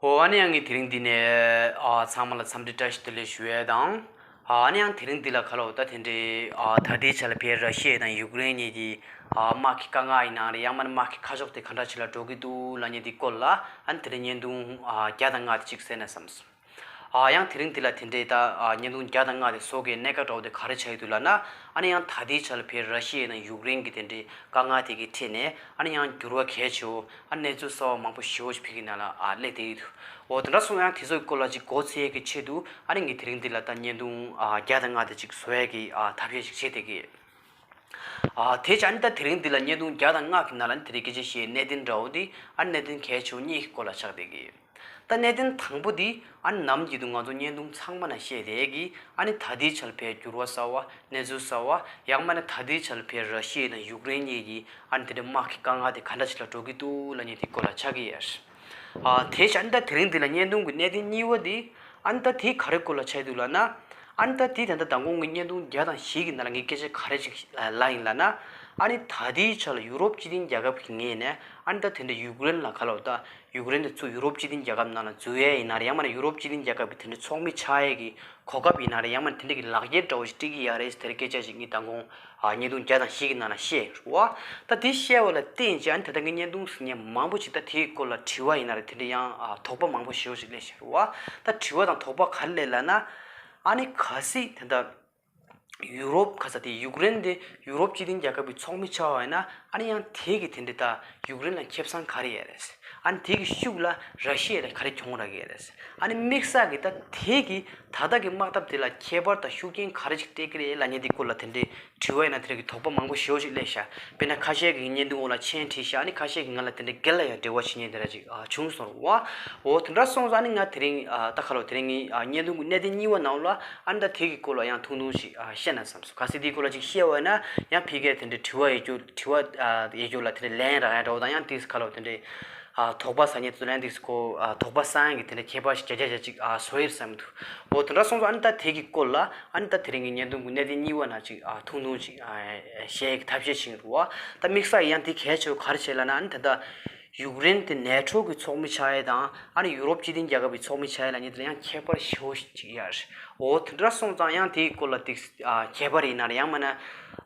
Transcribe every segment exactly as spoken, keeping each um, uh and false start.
ཨོ། ཨ་ནི་ཡང་ངས་དེ་རིང་འདི་ནས་ཨ་ཚང་མ་ལ་འཚམས་འདྲི་བཀྲ་ཤིས་བདེ་ལེགས་ཞུ་ཡས་དང་། ཨ་ནི་ཡང་དེ་རིང་འདི་ལ་ཁ་ལོ་ད་དེ་འདྲའི་ཨ་ད་ལྟའི་ཆ་ལ་བལ་ར་ཤི་ཡ་དང་ཡུཀ་རེན་གཉིས་ཀྱི་ཨ་དམག་གི་དཀའ་ངལ་ཡིན་ན་རེད། ཡང་མིན་ན་དམག་གི་ཁ་ཕྱོགས་དེ་ག་འདྲ་ཞིག་ལ་འགྲོ་གི་འདུག་ལབ་མཁན་དེའི་སྐོར་ལ་ཨ་ནི་དེ་འདྲའི་བརྙན་ཐུང་ཨ་བརྒྱ་དང་ལྔ་དེ་ཅིག་གསན་ན་བསམས་སོང་། ཨ་ཡང་དེ་རིང་འདི་ལ་དེ་འདྲའི་ད་ཨ་བརྙན་ཐུང་བརྒྱ་དང་ལྔ་དེ་བཟོ་དགོས་གནད་འགག་འདྲ་བོ་དེ་ག་རེ་ཆགས་ཡོད་འདུག་ལབ་ན། ཨ་ནི་ཡང་ད་ལྟའི་ཆ་ལ་བལ་ར་ཤི་ཡ་དང་ཡུཀ་རེན་གྱི་དེ་འདྲའི་དཀའ་ངལ་དེ་གི་འཕྲད་ནས་ཨ་ནི་ཡང་འགྱུར་བ་གལ་ཆེ་བོ་ཨ་ནི་གནས་ཚུལ་གསར་བ་མང་པོ་ཞེ་བོ་ཞིག་བོད་ཀྱི་ནང་ལ་ཨ་སླེབས་བསྡད་ཡོད་འདུག་འོ་དེ་འདྲ་སོང་ཡང་དེ་ཚོའི་སྐོར་ལ་ཅིག་མགོ་ཚོས་ཡས་ཀྱི་ཆེད་དུ་ཨ་ནི་ངས་དེ་རིང་འདི་ལ་ད་བརྙན་ཐུང་ཨ་བརྒྱ་དང་ལྔ་དེ་ཅིག་བཟོ་ཡས་ཀྱི་ཨ་ཐབས་ཤེས་ཤིག་བྱེད་བསྡད་ཀྱི་ཡོད། ཨ་དེ་བྱས་ཨ་ནི་ད་དེ་རིང་འདི་ལ་བརྙན་ཐུང་བརྒྱ་དང་ལྔ་གི་ནང་ལ་ཨ་ནི་དེ་རིང་སྐད་ཆ་བཤད་གནད་དོན་འདྲ་བོ་འདི་ཨ་ནི་གནད་དོན་གལ་ཆེ་བོ་གཉིས་ཀྱི་སྐོར་ལ་ཆགས་བསྡད་ཀྱི་ཡོད། ད་གནད་དོན་དང་པོ་འདི་ཨ་ནི་ནམ་རྒྱུན་དུ་ང་ཚོ་བརྙན་ཐུང་ཚང་མ་ན་བཤད་བསྡད་ཀྱི་ཨ་ནི་ད་ལྟའི་ཆར་བལ་འགྱུར་བ་གསར་བ་གནས་ཚུལ་གསར་བ་ཡང་མིན་ན་ད་ལྟའི་ཆར་བལ་ར་ཤི་ཡ་དང་ཡུཀ་རེན་གཉིས་ཀྱི་ཨ་ནི་དེ་འདྲའི་དམག་གི་དཀའ་ངལ་དེ་ག་འདྲ་ཞིག་ལ་འགྲོ་གི་འདུག་ལབ་མཁན་དེའི་སྐོར་ལ་ཆགས་ཀྱི་ཡོད། ཨ་དེ་བྱས་ཨ་ནི་ད་དེ་རིང་འདི་ལ་བརྙན་ཐུང་གི་གནད་དོན་གཉིས་པ་འདི་ཨ་ནི་ད་དེ་ག་རེ་སྐོར་ལ་ཆགས་འདུག་ལབ་ན། ཨ་ནི་ད་དེ་ད་ལྟ་མདང་དགོང་གི་བརྙན་ཐུང་བརྒྱ་དང་བཞི་གི་ནང་ལ་ངས་སྐད་ཆ་ག་རེ་ཞིག་ལབ་ཡིན་ལབ་ན། ཨ་ནི་ད་ལྟའི་ཆ་ལ་ཡུ་རོབ་སྤྱི་མཐུན་རྒྱལ་ཁབ་ཀྱི་ངོས་ནས་ཨ་ནི་ད་དེ་འདྲ་ཡུཀ་རེན་ལ་ག་ལབ་ད། ཡུཀ་རེན་དེ་ཚུར་ཡུ་རོབ་སྤྱི་མཐུན་རྒྱལ་ཁབ་ནང་ལ་འཛུལ་ཡས་ཡིན་ན་རེད། ཡང་མིན་ན་ཡུ་རོབ་སྤྱི་མཐུན་རྒྱལ་ཁབ་ཀྱི་དེ་འདྲའི་ཚོགས་མི་ཆགས་ཡས་ཀྱི་གོ་སྐབས་ཡིན་ན་རེད། ཡང་མིན་ན་དེ་འདྲ་གི་ལག་འཁྱེར་འདྲ་བོ་ཞིག་སྤྲད་ཀྱི་ཡོད་རེད་ཟེར་སྐད་ཆ་ཞིག་ངས་མདང་དགོང་ཨ་བརྙན་ཐུང་བརྒྱ་དང་བཞི་གི་ནང་ལ་བཤད་རེད་བ། ད་དེ་བཤད་པ་ལ་བརྟེན་བྱས་ཨ་ནི་ད་ལྟ་ངས་བརྙན་ཐུང་གཟིགས་མཁན་མང་པོ་ཞིག་ད་དེའི་སྐོར་ལ་དྲི་བ་ཡིན་ན་རེད། དེ་འདྲ་ཡང་ཨ་དོགས་པ་མང་པོ་ཞེ་པོ་ཞིག་སླེབས་བཞག་རེད་བ། ད་དྲི་བ་དང་དོགས་པ་ག་རེ་སླེབས་ལབ་ན། ཨ་ནི་གལ་སྲིད་ད་ལྟ་ཡུ་རོབ་ག་ས་དེ་ཡུཀ་རེན་དེ་ཡུ་རོབ་སྤྱི་མཐུན་རྒྱལ་ཁབ་ཀྱི་ཚོགས་མི་ཆགས་པ་ཡིན་ན་ཨ་ནི་ཡང་དེ་གི་དེ་འདྲ་ད་ཡུཀ་རེན་ལ་ཁེ་བཟང་ག་རེ་ཡོད་རེད། ཨ་ནི་དེ་གི་ཤུགས་ལ་ར་ཤི་ཡ་ལ་ག་རེ་གྱོང་རག་གི་ཡོད་རེད། ཨ་ནི་དམིགས་བསལ་གྱི་ད་དེ་གི་ད་ལྟ་གི་དམག་འཐབ་དེ་ལ་ཁྱད་པར་དང་ཤུགས་རྐྱེན་ག་རེ་ཞིག་སྤྲད་ཀྱི་རེད་ལབ་མཁན་དེའི་སྐོར་ལ་དེ་འདྲའི་དྲི་བ་ཡིན་ན་དེ་འདྲ་གི་དོགས་པ་མང་པོ་ཞེ་པོ་ཞིག་སླེབས་ཤག་དཔེར་ན་ཁ་ཤས་ཀྱིས་བརྙན་ཐུང་འོག་ལ་མཆན་བྲིས་ཤག་ཨ་ནི་ཁ་ཤས་ཀྱིས་ང་ལ་དེ་འདྲའི་སྒེར་ལ་ཡང་འབྲེལ་བ་བྱེད་མཁན་དེ་འདྲ་ཅིག་ཨ་བྱུང་སོང་རེད་བ། འོ་དེ་འདྲ་སོང་ཙང་ཨ་ནི་ང་དེ་རིང་ཨ་ད་ཁ་ལོ་དེ་རིང་ངའི་ཨ་བརྙན་ཐུང་གི་གནད་དོན་གཉིས་པ་ནང་ལ་ཨ་ནི་ད་དེ་གི་སྐོར་ལ་ཡང་ཐུང་ཐུང་ཞིག་ཨ་བཤད་ན་བསམ་སོང་། གལ་སྲིད་དེའི་སྐོར་ལ་ཅིག་བཤད་པ་ཡིན་ན་ཡང་ཕ་གིར་དེ་འདྲའི་དྲི་བ་ཡོད་རྒྱུ་དྲི་བ་ཨ་ཡོད་རྒྱུ་ལ་དེ་འདྲའི་ལན་རག་ཡ་འདྲ་བོ་དང་ཡང་དེ་ཁ་ལོ་དེ་འདྲའི་ཨ་དོགས་པ་ཟ་མཁན་དེ་ཚོ་ལན་དེ་ཚོ་ཨ་དོགས་པ་ཟ་མཁན་གྱི་དེ་འདྲའི་ཁྱད་པར་ཞིག་བརྒྱ་ཆ་བརྒྱ་ཅིག་ཨ་བཟོ་ཡི་རེད་བསམ་གྱི་འདུག་འོ་དེ་འདྲ་སོང་ཙང་ཨ་ནི་ད་དེ་གི་སྐོར་ལ་ཨ་ནི་ད་དེ་རིང་གི་བརྙན་ཐུང་གི་གནད་དོན་གཉིས་པ་ནང་ཅིག་ཨ་ཐུང་ཐུང་ཅིག་ཨ་བཤད་ཀྱི་ཐབས་ཤེས་བྱེད་ཀྱི་འདུག་བ། ད་དམིགས་བསལ་ཡང་དེ་གལ་ཆེ་བ་ག་རེ་བྱས་ལབ་ན་ཨ་ནི་ད་ལྟ་ཡུཀ་རེན་དེ་ནེ་ཊོ་གི་ཚོགས་མི་ཆགས་ཡས་དང་ཨ་ནི་ཡུ་རོབ་སྤྱི་མཐུན་རྒྱལ་ཁབ་ཀྱི་ཚོགས་མི་ཆགས་ཡས་ལབ་མཁན་དེ་ལ་ཡང་ཁྱད་པར་ཞེ་པོ་ཅིག་ཡོད་རེད། འོ་དེ་འདྲ་སོང་ཙང་ཡང་དེའི་སྐོར་ལ་ཏིག་ཨ་ཁྱད་པར་ཡིན་ན་རེད། ཡང་མིན་ན་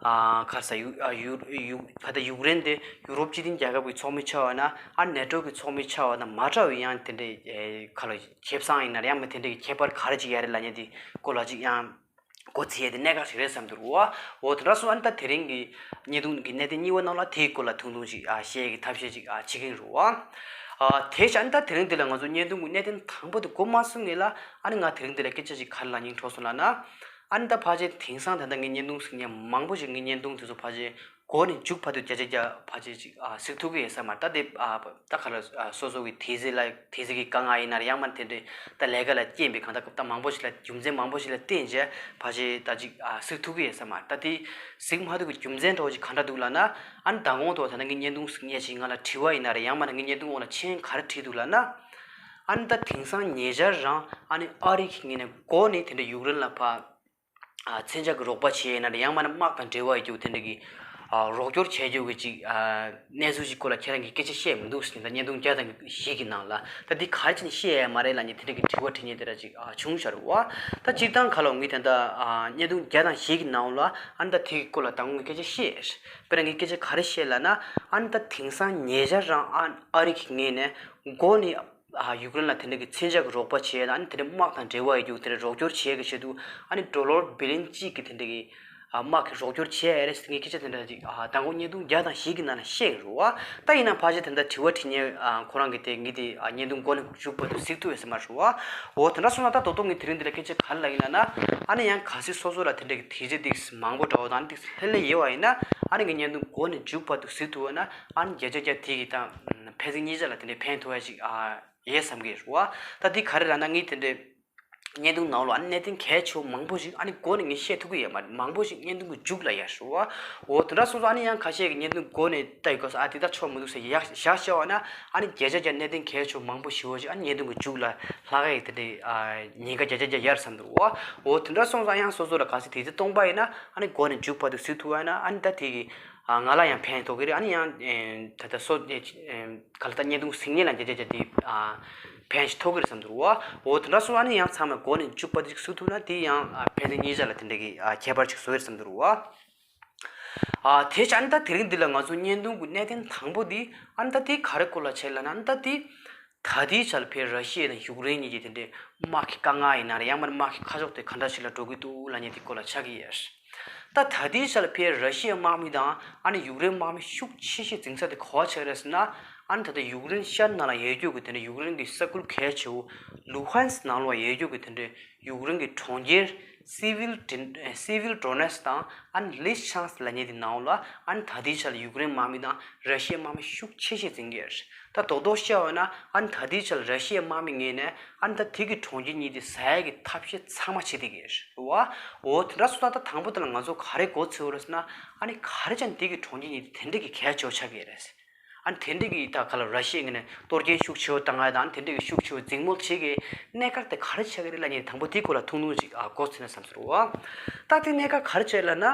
ཨ་ག་རེ་ཟ་ཡུ་ཨ་ཡུ་ཡུ་ད་ལྟ་ཡུཀ་རེན་དེ་ཡུ་རོབ་སྤྱི་མཐུན་རྒྱལ་ཁབ་ཀྱི་ཚོགས་མི་ཆགས་པ་ན་ཨ་ནེ་ཊོ་གི་ཚོགས་མི་ཆགས་པ་དང་མ་འདྲ་བའི་ཡང་དེ་འདྲའི་ཨེ་ག་ལ་ཁེ་བཟང་ཡིན་ན་རེད། ཡང་མིན་དེ་འདྲའི་ཁྱད་པར་ག་རེ་ཅིག་ཡོད་རེད་ལབ་མཁན་དེའི་སྐོར་ལ་ཅིག་ཡང་མགོ་ཚོས་ཡས་དེ་གནད་འགག་ཞིག་རེད་བསམ་གྱི་འདུག་བ། འོ་དེ་འདྲ་སོང་ཨ་ནི་ད་དེ་རིང་གི་བརྙན་ཐུང་གི་གནད་དོན་གཉིས་པ་ནང་ལ་དེའི་སྐོར་ལ་ཐུང་ཐུང་ཞིག་ཨ་བཤད་ཀྱི་ཐབས་ཤེས་ཅིག་ཨ་བྱེད་ཀྱི་ཡིན་རུང་བ། ཨ་དེ་བཞིན་ཨ་ནི་ད་དེ་རིང་འདི་ལ་ང་ཚོ་བརྙན་ཐུང་གི་གནད་དོན་དང་པོ་དེ་འགོ་མ་ཚུགས་སྔོན་ལ་ཨ་ནི་ང་དེ་རིང་འདི་ལ་སྐད་ཆ་ཅིག་ག་རེ་ལབ་སྙིང་བྲོ་སོང་ལབ་ན། ཨ་ནི་ད་ཕལ་ཆེར་དེང་སང་ད་ལྟ་ངའི་བརྙན་ཐུང་གཟིགས་མཁན་མང་པོ་ཞིག་ངའི་བརྙན་ཐུང་དེ་ཚོ་ཕལ་ཆེར་མགོ་ནས་མཇུག་བར་དུ་བརྒྱ་ཆ་བརྒྱ་ཕལ་ཆེར་ཅིག་ཨ་གཟིགས་ཐུབ་ཀྱི་ཡོད་ས་མ་རེད། ད་དེ་ཨ་ད་ག་ལ་ཨ་སོ་སོ་གི་དེ་ཚོ་ལ་དེ་ཚོ་གི་དཀའ་ངལ་ཡིན་ན་རེད། ཡང་མིན་དེ་འདྲའི་ད་ལས་ཀ་ལ་རྐྱེན་པས་གང་ལྟར་ད་མང་པོ་ཞིག་ལ་རྒྱུ་མཚན་མང་པོ་ཞིག་ལ་བརྟེན་བྱས་ཕལ་ཆེར་ད་ཅིག་ཨ་གཟིགས་ཐུབ་ཀྱི་ཡོད་ས་མ་རེད། ད་དེ་གཟིགས་མ་ཐུབ་ཀྱི་རྒྱུ་མཚན་འདྲ་བོ་ཅིག་ག་འདྲ་འདུག་ལབ་ན། ཨ་ནི་མདང་དགོང་ཐོག་ད་ལྟ་ངའི་བརྙན་ཐུང་གཟིགས་མཁན་ཞིག་ང་ལ་དྲི་བ་ཡིན་ན་རེད། ཡང་མིན་ན་ངའི་བརྙན་ཐུང་འོག་ལ་མཆན་ག་རེ་བྲིས་འདུག་ལབ་ན། ཨ་ནི་ད་དེང་སང་ཉེ་ཆར་རང་ཨ་ནི་ཨ་རི་གི་ངོས་ནས་མགོ་ནས་དེ་འདྲ་ཡུཀ་རེན་ལ་ཕར་ཨ་མཚོན་ཆ་གི་རོགས་པ་བྱས་ཡིན་ན་རེད། ཡང་མིན་ན་དམག་དང་འབྲེལ་བ་ཡོད་རྒྱུ་དེ་འདྲ་གི་ཨ་རོགས་སྐྱོར་བྱས་རྒྱུ་གི་ཅིག་ཨ་གནས་ཚུལ་ཅིག་སྐོར་ལ་ཁྱེད་རང་གིས་སྐད་ཆ་བཤད་མི་འདུག་ཟེར་ནས་ད་བརྙན་ཐུང་བརྒྱ་དང་བཞི་གི་ནང་ལ་ད་འདི་ག་རེ་བྱས་ནས་བཤད་ཡ་མ་རེད་ལབ་ནས་དེ་འདྲ་གི་དྲི་བ་དྲི་མཁན་དེ་འདྲ་ཅིག་ཨ་བྱུང་ཤར་བ། ད་སྤྱིར་བཏང་ཁ་ལོ་ངས་ད་ལྟ་ཨ་བརྙན་ཐུང་བརྒྱ་དང་བཞི་གི་ནང་ལ་ཨ་ནི་ད་དེ་གི་སྐོར་ལ་ད་ངས་སྐད་ཆ་བཤད། དཔེར་ན་ངས་སྐད་ཆ་ག་རེ་བཤད་ལབ་ན། ཨ་ནི་ད་དེང་སང་ཉེ་ཆར་རང་ཨ་ཨ་རི་གི་ངོས་ནས་མགོ་ནས་ཨ་ཡུཀ་རེན་ལ་དེ་འདྲ་གི་མཚོན་ཆ་གི་རོགས་པ་བྱས་དང་ཨ་ནི་དེ་འདྲ་དམག་དང་འབྲེལ་བ་ཡོད་རྒྱུ་དེ་འདྲ་རོགས་སྐྱོར་བྱས་གི་ཆེད་དུ་ཨ་ནི་ཌོ་ལར་བི་ལི་ཡོན་གཅིག་གི་དེ་འདྲ་གི་ཨ་དམག་གི་རོགས་སྐྱོར་བྱས་ཡ་རེད་ཟེར་ངས་སྐད་ཆ་དེ་འདྲ་ཅིག་ཨ་མདང་དགོང་བརྙན་ཐུང་བརྒྱ་དང་བཞི་གི་ནང་ལ་བཤད་གི་རེད་བ། ད་ཡིན་ན་ཕལ་ཆེར་དེ་འདྲ་དྲི་བ་དྲི་མཁན་ཨ་ཁོ་རང་གི་དེ་ངས་དེ་ཨ་བརྙན་ཐུང་མགོ་ནས་མཇུག་བར་དུ་གཟིགས་ཐུབ་ཡོད་ས་མ་རེད་བ། འོ་དེ་འདྲ་སོང་ན་ད་དོ་དོ་ངས་དེ་རིང་འདི་ལ་སྐད་ཆ་ག་རེ་ལབ་ཡིན་ལབ་ན། ཨ་ནི་ཡང་གལ་སྲིད་སོ་སོ་ལ་དེ་འདྲ་གི་དེ་རིང་ཏིག་མང་པོ་འདྲ་བོ་དང་ཏིག་ལྷེ་ལྷེ་ཡོད་བ་ཡིན་ན། ཨ་ནི་ངས་བརྙན་ཐུང་མགོ་ནས་མཇུག་བར་དུ་གཟིགས་ཐུབ་པ་ན་ཨ་ནི་བརྒྱ་ཆ་བརྒྱ་དེ་གི་ད་ཕན་ཚུན་གཉིས་ཆ་ལ་དེ་འདྲའི་ཕན་ཐོགས་ཡ་ཅིག་ཨ་ཡོད་བསམ་གི་རེད་བ། ད་འདི་ག་རེ་ལབ་ན་ངས་དེ་འདྲའི་བརྙན་ཐུང་ནང་ལ་ཨ་ནི་གནད་དོན་གལ་ཆེ་བོ་མང་པོ་ཞིག་ཨ་ནི་མགོ་ནས་ངས་བཤད་ཐུབ་ཀྱི་ཡོད་མ་རེད། མང་པོ་ཞིག་བརྙན་ཐུང་གི་མཇུག་ལ་ཡར་ཞུ་བ། འོ་དེ་འདྲ་སོང་ཙང་ཨ་ནི་ཡང་ཁ་ཤས་ཀྱིས་བརྙན་ཐུང་མགོ་ནས་ལྟ་ཡི་སྐབས་སུ་ཨ་དེ་ལྟ་ཆོག་མི་འདུག་ཟེར་ཡག་བཞག་བཞག་པ་ན་ཨ་ནི་བརྒྱ་ཆ་བརྒྱ་གནད་དོན་གལ་ཆེ་བོ་མང་པོ་ཞེ་པོ་ཞིག་ཨ་ནི་བརྙན་ཐུང་གི་མཇུག་ལ་ལྷག་ཡ་ཡི་དེ་འདྲའི་ཨ་ཉེན་ཁ་བརྒྱ་ཆ་བརྒྱ་ཡར་སོང་འདུག་འོ་དེ་འདྲ་སོང་ཙང་ཡང་སོ་སོ་ལ་གལ་སྲིད་དེ་ཚོ་སྟོང་པ་ཡིན་ན་ཨ་ནི་མགོ་ནས་མཇུག་བར་དུ་གཟིགས་ཐུབ་པ་ཡིན་ན་ཨ་ནི་ད་དེ་གི་ ང་ལ་ཡང་ཕན་ཐོགས་ཀྱི་རེད། ཨ་ནི་ཡང་ད་ལྟ་སོ་ག་ལ་ད་བརྙན་ཐུང་གཟིགས་མཁན་ལ་མཇལ་བྱ་དེ་ཕན་ཞིག་ཐོགས་ཀྱི་རེད་བསམ་འདུག་བ། འོ་དེ་འདྲ་སོང་ཨ་ནི་ཡང་ཚང་མས་འགོ་ནས་མཇུག་བར་དུ་ཅིག་གཟིགས་ཐུབ་ན་དེ་ཡང་ཕན་ཚུན་གཉིས་ཆ་ལ་དེ་འདྲ་གི་ཁྱད་པར་ཅིག་བཟོ་ཡི་རེད་བསམ་འདུག་བ། ཨ་དེ་བྱས་ཨ་ནི་ད་དེ་རིང་འདི་ལ་ང་ཚོ་བརྙན་ཐུང་གི་གནད་དོན་དང་པོ་འདི་ཨ་ནི་ད་དེ་ག་རེ་སྐོར་ལ་བྱས་ལབ་ན་ཨ་ནི་ད་དེ་ད་ལྟའི་ཆར་ཕར་ར་ཤི་ཡ་དང་ཡུཀ་རེན་གཉིས་ཀྱི་དེ་འདྲའི་དམག་གི་དཀའ་ངལ་ཡིན་ན་རེད། ཡང་མིན་དམག་གི་ཁ་ཕྱོགས་དེ་ག་འདྲ་ཞིག་ལ་འགྲོ་གི་འདུག་ལབ་མཁན་དེ་སྐོར་ལ་ཆགས་ཀྱི་ཡོད། ད་ད་ལྟའི་ཆར་ཕར་ར་ཤི་ཡའི་དམག་མི་དང་ཨ་ནི་ཡུཀ་རེན་དམག་མི་ཤུགས་ཆེ་ཤོས་འཛིང་ས་དེ་ག་པར་ཆགས་རེད་ཟེར་ན། ཨ་ནི་ད་ལྟ་ཡུཀ་རེན་ཤར་ནང་ལ་ཡོད་རྒྱུ་གི་དེ་འདྲའི་ཡུཀ་རེན་གྱི་ས་ཁུལ་གལ་ཆེ་བོ་ལུ་ཧན་སི་ནང་ལ་ཡོད་རྒྱུ་གི་དེ་འདྲའི་ཡུཀ་རེན་གྱི་གྲོང་ཁྱེར་སི་ཝིལ་ཏྲིན་སི་ཝིལ་ཏྲོ་ནེ་སི་དང་ཨ་ནི་ལིས་ཆང་སི་ལབ་མཁན་དེ་ནང་ལ་ཨ་ནི་ད་ལྟའི་ཆར་ལ་ཡུཀ་རེན་དམག་མི་དང་ར་ཤི་ཡའི་དམག་མི་ཤུགས་ཆེ་ཤོས་འཛིང་གི་ཡོད། ད་རྡོག་རྡོག་བཤད་པ་ན་ཨ་ནི་ད་ལྟའི་ཆར་ལ་ར་ཤི་ཡའི་དམག་མི་ངོས་ནས་ཨ་ནི་ད་དེ་གི་གྲོང་ཁྱེར་གཉིས་དེ་ཟ་ཡག་གི་ཐབས་ཤེས་ཚང་མ་བྱེད་བསྡད་ཀྱི་ཡོད་རེད་བ། འོ་དེ་འདྲ་སོང་ཙང་ད་དང་པོ་དེ་ལ་ང་ཚོ་ག་རེ་མགོ་ཚོས་ཡོད་རེད་ཟེར་ན། ཨ་ནི་ག་རེ་བྱས་ནས་དེ་གི་གྲོང་ཁྱེར་གཉིས་དེ་དེ་འདྲ་གི་གལ་ཆེ་བོ་ཆགས་ཀྱི་ཡོད་རེད། ཨ་ནི་དེ་འདྲ་གི་ད་ག་ལ་ར་ཤི་ཡའི་ངོས་ནས་གཏོར་སྐྱོན་ཤུགས་ཆེ་བོ་བཏང་ཡ་དང་དེ་འདྲ་གི་ཤུགས་ཆེ་བོ་འཛིང་མོལ་བྱེད་ཀྱི་གནད་འགག་དེ་ག་རེ་ཆགས་ཀྱི་རེད་ལབ་མཁན་དང་པོ་དེའི་སྐོར་ལ་ཐུང་ཐུང་ཅིག་ཨ་མགོ་ཚོས་ན་བསམ་སོང་བ། ད་དེ་གནད་འགག་ག་རེ་ཆགས་ལབ་ན།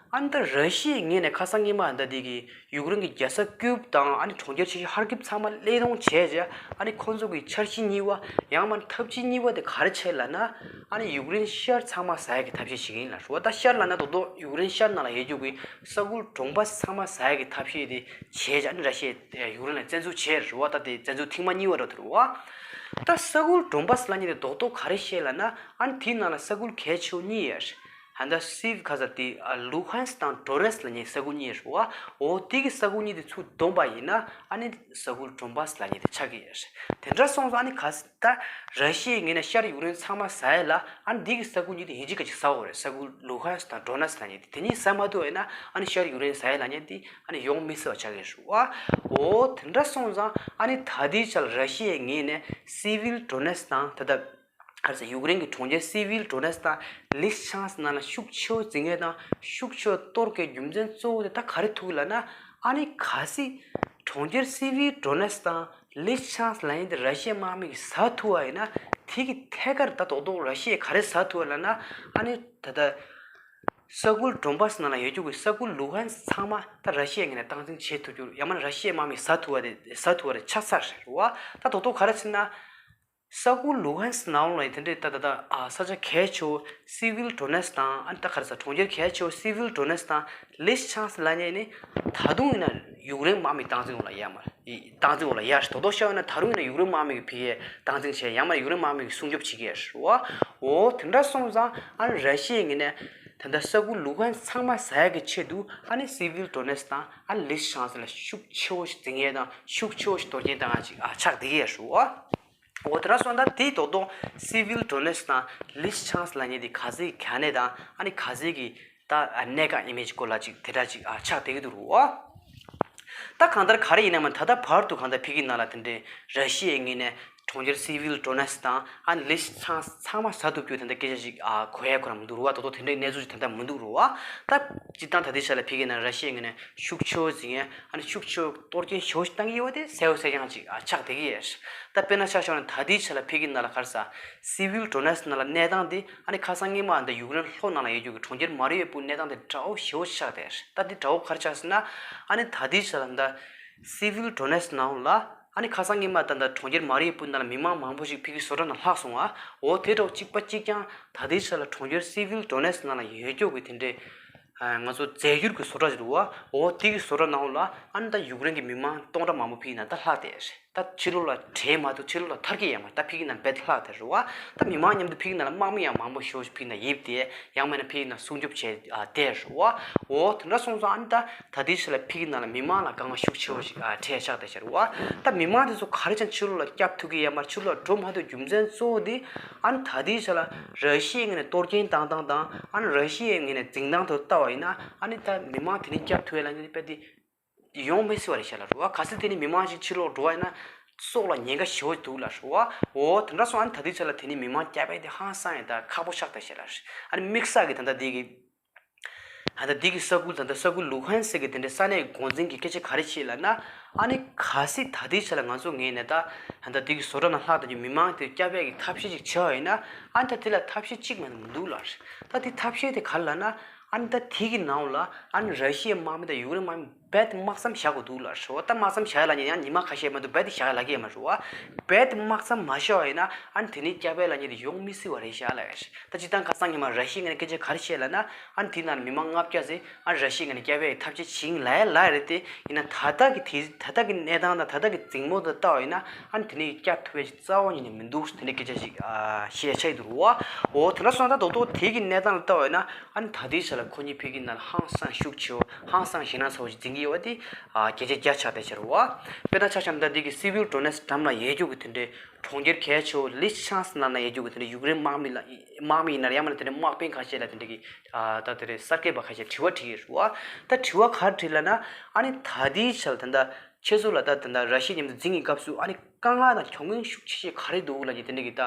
ཨ་ནི་ད་ར་ཤི་ཡའི་ངོས་ནས་ཁ་སང་ཉི་མ་ད་དེ་གི་ཡུཀ་རེན་གྱི་རྒྱལ་ས་ཀིབ་དང་ཨ་ནི་གྲོང་ཁྱེར་ཆེ་ཤོས་ཧར་ཀིབ་ཚང་མ་གློད་གཏོང་བྱས་རྗེས་ཨ་ནི་ཁོང་ཚོ་གི་འཆར་གཞི་གཉིས་པ་ཡང་མིན་ཐབས་ཇུས་གཉིས་པ་དེ་ག་རེ་བྱས་ལབ་ན། ཨ་ནི་ཡུཀ་རེན་ཤར་ཚང་མ་ཟ་ཡག་གི་ཐབས་ཤེས་བྱེད་ཀྱི་ཡིན་ལབ་རེད་བ། ད་ཤར་ལབ་ན་རྡོག་རྡོག་ཡུཀ་རེན་ཤར་ནང་ལ་ཡོད་རྒྱུ་གི་ས་ཁུལ་ཌོན་བཱ་སི་ཚང་མ་ཟ་ཡག་གི་ཐབས་ཤེས་དེ་བྱས་རྗེས་ཨ་ནི་ར་ཤི་ཡས་ཡུཀ་རེན་ལ་བཙན་འཛུལ་བྱས་རེད་བ། ད་དེ་བཙན་འཛུལ་ཐེངས་མ་གཉིས་པ་རེད་བ། ད་ས་ཁུལ་ཌོན་བཱ་སི་ལབ་མཁན་དེ་རྡོག་རྡོག་ག་རེ་བཤད་ལབ་ན། ཨ་ནི་དེའི་ནང་ལ་ས་ཁུལ་གལ་ཆེ་བོ་གཉིས་ཡོད་རེད། ཧན་ད་སི་ཝི་ག་ས་དེ་ལུ་ཧན་སི་དང་ཏྲོ་ནེ་སི་ལབ་མཁན་ས་ཁུལ་གཉིས་རེད་བ། འོ་དེ་གི་ས་ཁུལ་གཉིས་དེ་ཚུར་བསྡོམས་པ་ཡིན་ན་ཨ་ནི་ས་ཁུལ་ཌོན་བཱ་སི་ལབ་མཁན་དེ་ཆགས་ཀྱི་ཡོད་རེད། དེ་འདྲ་སོང་ཙང་ཨ་ནི་ག་ས་ད་ར་ཤི་ཡའི་ངོས་ནས་ཤར་ཡུཀ་རེན་ཚང་མ་ཟ་ཡ་ལ་ཨ་ནི་དེ་གི་ས་ཁུལ་གཉིས་དེ་ཡིན་གཅིག་ག་གཅིག་ཟ་འོ་རེད། ས་ཁུལ་ལུ་ཧན་སི་དང་ཏྲོ་ནེ་སི་ལབ་མཁན་དེ་དེ་གཉིས་ཟ་མ་ཐུབ་པ་ཡིན་ན་ཨ་ནི་ཤར་ཡུཀ་རེན་ཟ་ཡ་ལབ་མཁན་དེ་ཨ་ནི་ཡོང་མི་སྲིད་པ་ཆགས་ཀྱི་རེད་བ། འོ་དེ་འདྲ་སོང་ཙང་ཨ་ནི་ད་ལྟའི་ཆར་ར་ཤི་ཡའི་ངོས་ནས་སི་ཝིལ་ཏྲོ་ནེ་སི་དང་ད་ལྟ། ག་རེ་ཟེར། ཡུཀ་རེན་གྱི་གྲོང་ཁྱེར་སི་ཝིལ་ཏྲོ་ནེ་སི་དང་ལིས་ཆང་སི་ནང་ལ་ཤུགས་ཆེ་བོ་འཛིང་ཡས་དང་ཤུགས་ཆེ་བོ་གཏོར་གྱི་རྒྱུ་མཚན་གཙོ་བོ་དེ་ད་ག་རེ་ཐུག་ལབ་ན། ཨ་ནི་གལ་སྲིད་གྲོང་ཁྱེར་སི་ཝིལ་ཏྲོ་ནེ་སི་དང་ལིས་ཆང་སི་ལབ་མཁན་དེ་ར་ཤི་ཡའི་དམག་མི་གིས་ཟ་ཐུབ་པ་ཡིན་ན། དེ་གི་ཐད་ཀར་ད་རྡོག་རྡོག་ར་ཤི་ཡས་ག་རེ་ཟ་ཐུབ་པ་ལབ་ན། ཨ་ནི་ད་ལྟ་ས་ཁུལ་ཌོན་བཱ་སི་ནང་ལ་ཡོད་རྒྱུ་གི་ས་ཁུལ་ལུ་ཧན་སི་ཚང་མ་ད་ར་ཤི་ཡའི་ངོས་ནས་སྟངས་འཛིན་བྱེད་ཐུབ་རྒྱུ། ཡང་མིན་ར་ཤི་ཡའི་དམག་མིས་ཟ་ཐུབ་པ་དེ་ཟ་ཐུབ་པ་དེ་ཆགས་ཚར་རེད་བ། ད་རྡོག་རྡོག་ག་རེ་ཟེར་ན། ས་ཁུལ་ལུ་ཧན་སི་ནང་ལ་དེ་འདྲའི་ད་ད་ད་ཨ་ས་ཆ་གལ་ཆེ་བོ་སི་ཝིལ་ཏྲོ་ནེ་སི་དང་། ཨ་ནི་ད་ག་རེ་ཟེར། གྲོང་ཁྱེར་གལ་ཆེ་བོ་སི་ཝིལ་ཏྲོ་ནེ་སི་དང་ལིས་ཆང་སི་ལབ་མཁན་ནི་ད་དུང་ཡིན་ན་ཡུཀ་རེན་དམག་མི་སྟངས་འཛིན་འོག་ལ་ཡོད་མ་རེད། སྟངས་འཛིན་འོག་ལ་ཡོད་རེད། རྡོག་རྡོག་བཤད་ན་ད་དུང་ཡིན་ན་ཡུཀ་རེན་དམག་མི་གིས་ཕ་གིར་སྟངས་འཛིན་བྱས། ཡང་མིན་ཡུཀ་རེན་དམག་མི་གིས་སྲུང་སྐྱོབ་བྱེད་ཀྱི་ཡོད་རེད་བ། འོ་དེ་འདྲ་སོང་ཙང་ཨ་ནི་ར་ཤི་ཡའི་ངོས་ནས་ད་ལྟ་ས་ཁུལ་ལུ་ཧན་སི་ཚང་མ་ཟ་ཡག་གི་ཆེད་དུ་ཨ་ནི་སི་ཝིལ་ཏྲོ་ནེ་སི་དང་ཨ་ནི་ལིས་ཆང་སི་ལ་ཤུགས་ཆེ་བོ་ཞིག་འཛིང་ཡས་དང་ཤུགས་ཆེ་བོ་ཞིག་གཏོར་སྐྱོན་བཏང་ཡག་ཅིག་ཨ་ཆགས་བསྡད་ཀྱི་ཡོད་རེད་བ། འོ་དེ་འདྲ་སོང་ཙང་དེ་རྡོག་རྡོག་སི་ཝིལ་ཏྲོ་ནེ་སི་དང་ལིས་ཆང་སི་ལབ་མཁན་དེ་ག་ཚོད་གལ་གནད་དང་ཨ་ནི་ག་ཚོད་ཀྱི་ད་གནད་འགག་ཡིན་མིན་གྱི་སྐོར་ལ་ཅིག་དེ་འདྲ་ཅིག་ཨ་ཆགས་བསྡད་ཀྱི་འདུག་རེད་བ། ད་གང་ལྟར་ག་རེ་ཡིན་ན་མ་ད་ལྟ་བར་དུ་གང་ལྟར་ཕ་གིའི་ནང་ལ་དེ་འདྲའི་ར་ཤི་ཡའི་ངོས་ནས་གྲོང་ཁྱེར་སི་ཝིལ་ཏྲོ་ནེ་སི་དང་ཨ་ནི་ལིས་ཆང་སི་ཚང་མ་ཟ་ཐུབ་རྒྱུ་དེ་འདྲ་སྐད་ཆ་ཅིག་ཨ་གོ་ཡ་ཁོ་རང་མི་འདུག་རེད་བ། ད་དུང་དེ་འདྲའི་གནས་ཚུལ་ཅིག་ད་ལྟ་མི་འདུག་རེད་བ། ད་སྤྱིར་བཏང་ད་ལྟའི་ཆ་ལ་ཕ་གིའི་ནང་ར་ཤི་ཡའི་ངོས་ནས་ཤུགས་ཆེ་བོ་འཛིང་ཡས་ཨ་ནི་ཤུགས་ཆེ་བོ་གཏོར་སྐྱོན་ཞེ་པོ་ཞིག་བཏང་གི་ཡོད་པ་དེ་གསལ་པོ་གསལ་རྐྱང་ཅིག་ཨ་ཆགས་བསྡད་ཀྱི་ཡོད། ད་དཔེར་ན་ཆ་བཞག་ན་ད་ལྟའི་ཆ་ལ་ཕ་གིའི་ནང་ལ་ག་རེ་ཟེར། སི་ཝིལ་ཏྲོ་ནེ་སི་ནང་ལ་གནས་སྟངས་དེ་ཨ་ནི་ཁ་སང་ཉི་མ་ད་ཡུཀ་རེན་ལྷོ་ནང་ལ་ཡོད་རྒྱུ་གི་གྲོང་ཁྱེར་མ་རི་ཡུ་པོལ་གནས་སྟངས་དེ་འདྲ་བོ་ཞེ་པོ་ཆགས་བསྡད། ད་དེ་འདྲ་བོ་ག་རེ་ཆགས་ཟེར་ན། ཨ་ནི་ད་ལྟའི་ཆ་ལ་ད་སི་ཝིལ་ཏྲོ་ནེ་སི་ནང་ལ་ཨ་ནི་ཁ་སང་ཉི་མ་ད་ད་གྲོང་ཁྱེར་མ་རི་ཡུ་པོལ་ནང་ལ་མི་མང་མང་པོ་ཞིག་ཕ་གིའི་བཟོ་གྲྭ་ནང་ལྷག་སོང་ང་། འོ་དེ་འདྲ་བོ་གཅིག་པ་གཅིག་རྐྱང་ད་ལྟའི་ཆ་ལ་གྲོང་ཁྱེར་སི་ཝིལ་ཏྲོ་ནེ་སི་ནང་ལ་ཡོད་རྒྱུ་གི་དེ་འདྲའི་ང་ཚོ་རྫས་འགྱུར་གྱི་བཟོ་གྲྭ་ཞིག་འདུག་བ། འོ་དེ་གི་བཟོ་གྲྭ་ནང་ལ་ཨ་ནི་ད་ཡུཀ་རེན་གྱི་མི་མང་སྟོང་ཕྲག་མང་པོ་ཕ་གིའི་ནང་ད་ལྷག་བསྡད་རེད། ད་ཕྱི་ལོགས་ལ་བྲོས་མ་ཐུབ། ཕྱི་ལོགས་ལ་ཐར་གྱི་ཡོད་མ་རེད། ད་ཕ་གིའི་ནང་རྦད་དེ་ལྷག་བསྡད་རེད་བ། ད་མི་མང་མཉམ་དུ་ཕ་གིའི་ནང་ལ་དམག་མི་ཡང་མང་པོ་ཞེ་པོ་ཞིག་ཕ་གིའི་ནང་ཡིབ་བསྡད། ཡང་མིན་ན་ཕ་གིའི་ནང་སྲུང་སྐྱོབ་བྱས་ཨ་བསྡད་རེད་བ། འོ་དེ་འདྲ་སོང་ཙང་ཨ་ནི་ད་ད་ལྟའི་ཆ་ལ་ཕ་གིའི་ནང་ལ་མི་མང་ལ་དཀའ་ངལ་ཤུགས་ཆེ་བོ་ཞིག་ཨ་འཕྲད་ཆགས་བསྡད་ཤག་རེད་བ། ད་མི་མང་དེ་ཚོ་ག་རེ་བྱས་ནས་ཕྱི་ལོགས་ལ་བསྐྱབས་ཐུབ་ཀྱི་ཡོད་མ་རེད། ཕྱི་ལོགས་ལ་འགྲོ་མ་ཐུབ་རྒྱུ་མཚན་གཙོ་བོ་དེ་ཨ་ནི་ད་ལྟའི་ཆ་ལ་ར་ཤི་ཡའི་ངོས་ནས་གཏོར་སྐྱོན་བཏང་སྟངས་དང་ཨ་ནི་ར་ཤི་ཡའི་ངོས་ནས་འཛིང་སྟངས་དེ་ལྟ་བ་ཡིན་ན། ཨ་ནི་ད་མི་མང་དེ་ནི་བསྐྱབས་ཐུབ་ཡ་ལ་ནི་དཔེ་དེ་ཡོང་མི་སྲིད་པ་རེད་ཤག་ལབ་རེད་བ། གལ་སྲིད་དེ་ནི་མི་མང་ཞིག་ཕྱི་ལོགས་འགྲོ་བ་ཡིན་ན་སྲོག་ལ་ཉེན་ཁ་ཞེ་པོ་འདུག་ལབ་རེད་བ། འོ་དེ་འདྲ་སོང་ཨ་ནི་ད་ལྟའི་ཆ་ལ་དེ་ནི་མི་མང་བསྐྱབ་ཡ་དེ་ཧང་སང་ཡ་ད་ཁག་པོ་ཆགས་བསྡད་ཤག་ལབ་རེད། ཨ་ནི་དམིགས་བསལ་གྱི་ད་ལྟ་འདི་གི་ད་ལྟ་འདི་གི་ས་ཁུལ་ད་ལྟ་ས་ཁུལ་ལུ་ཧན་སི་གི་དེ་འདྲའི་ས་གནས་འགོ་འཛིན་གྱི་སྐད་ཆ་ག་རེ་བཤད་ལབ་ན། ཨ་ནི་གལ་སྲིད་ད་ལྟའི་ཆ་ལ་ང་ཚོ་ངོས་ནས་ད་ད་ལྟ་འདི་གི་བཟོ་གྲྭ་ནང་ལྷག་བསྡད་རྒྱུ་མི་མང་དེ་བསྐྱབ་ཡ་གི་ཐབས་ཤེས་ཅིག་བྱས་པ་ཡིན་ན། ཨ་ནི་ད་དེ་ལ་ཐབས་ཤེས་གཅིག་མ་གཏོགས་མི་འདུག་ལབ་རེད། ད་དེ་ཐབས་ཤེས་དེ་ག་རེ་ལབ་ན། ཨ་ནི་ད་དེ་གི་ནང་ལ་ཨ་ནི་ར་ཤི་ཡའི་དམག་མི་དང་ཡུཀ་རེན་དམག་མི་རྦད་དེ་དམག་མཚམས་བཞག་དགོས་འདུག་ལ་ཞུ་བ། ད་དམག་མཚམས་བཞག་ཡ་ལབ་མཁན་ཡང་ཉི་མ་ཁ་ཤས་མ་གཏོགས་རྦད་དེ་བཞག་ཡ་ལབ་ཀྱི་ཡོད་མ་རེད་བ། རྦད་དེ་དམག་མཚམས་མ་བཞག་པ་ཡིན་ན་ཨ་ནི་དེ་ནས་སྐྱབས་ཡ་ལབ་མཁན་དེ་ཡོང་མི་སྲིད་པ་རེད་ཤག་ལབ་ཡ་རེད། ད་སྤྱིར་བཏང་ཁ་སང་ཉི་མ་ར་ཤི་ཡའི་ངོས་ནས་སྐད་ཆ་ག་རེ་བཤད་ལབ་ན། ཨ་ནི་དེའི་ནང་ལ་མི་མང་ལྔ་བརྒྱ་ཙམ་ཨ་ནི་ར་ཤི་ཡའི་ངོས་ནས་སྐྱབས་ཡ་ཡི་ཐབས་ཤེས་བྱེད་ཀྱི་ཡིན་ལབ་ཡ་ལབ་ཡ་རེད་དེ། ཡིན་ན་ད་ལྟ་གི་དེ་ད་ལྟ་གི་གནས་སྟངས་དང་ད་ལྟ་གི་འཛིང་མོ་དང་ལྟ་བ་ཡིན་ན་ཨ་ནི་དེ་ནས་སྐྱབས་ཐུབ་ཡ་ཞིག་རྩ་བ་ཉིད་ནས་མི་འདུག་དེ་འདྲའི་སྐད་ཆ་ཞིག་ཨ་བཤད་ཆགས་ཀྱི་འདུག་རེད་བ། འོ་དེ་འདྲ་སོང་ཙང་ད་རྡོག་རྡོག་དེ་གི་གནས་སྟངས་ལ་ལྟ་བ་ཡིན་ན་ཨ་ནི་ད་ལྟའི་ཆ་ལ་ཁོ་གཉིས་ཕ་གི་ནང་ལ་ཧང་སང་ཤུགས་ཆེ་བོ་ཧང་སང་ཞེད་སྣང་ཚ་བོ་ཞིག་འཛིང་གི་ཡོད་པ་དེ་ཨ་གལ་ཆེ་རྒྱ་ཆགས་བསྡད་ཤག་རེད་བ། དཔེར་ན་ཆ་བཞག་ན་ད་འདི་གི་སི་བིལ་ཌོ་ནེ་སི་འགྲམ་ལ་ཡོད་རྒྱུ་གི་དེ་འདྲའི་གྲོང་ཁྱེར་གལ་ཆེ་བོ་ལི་ཤང་སི་ནང་ན་ཡོད་རྒྱུ་གི་དེ་འདྲའི་ཡུཀ་རེན་དམག་མི་ལ་དམག་མི་ཡིན་ན་ཡང་མིན་ན་དེ་འདྲའི་དམག་དཔོན་ཁ་ཤས་ལ་དེ་འདྲའི་གི་ཨ་ད་དེ་འདྲའི་གསར་སྐྱེས་པ་ཁ་ཤས་དྲི་བ་དྲིས་ཡོད་རེད་བ། ད་དྲི་བ་ག་རེ་དྲིས་ལབ་ན་ཨ་ནི་ད་ལྟའི་ཆ་ལ་ད་ལྟ་ཁྱེད་ཚོ་ལ་ད་ད་ལྟ་ར་ཤི་ཡ་མཉམ་དུ་འཛིང་གི་སྐབས་སུ་ཨ་ནི་དཀའ་ངལ་དང་གྱོང་གུན་ཤུགས་ཆེ་ཤོས་ག་རེ་འདུག་ལབ་ཀྱི་དེ་འདྲ་གི་ད་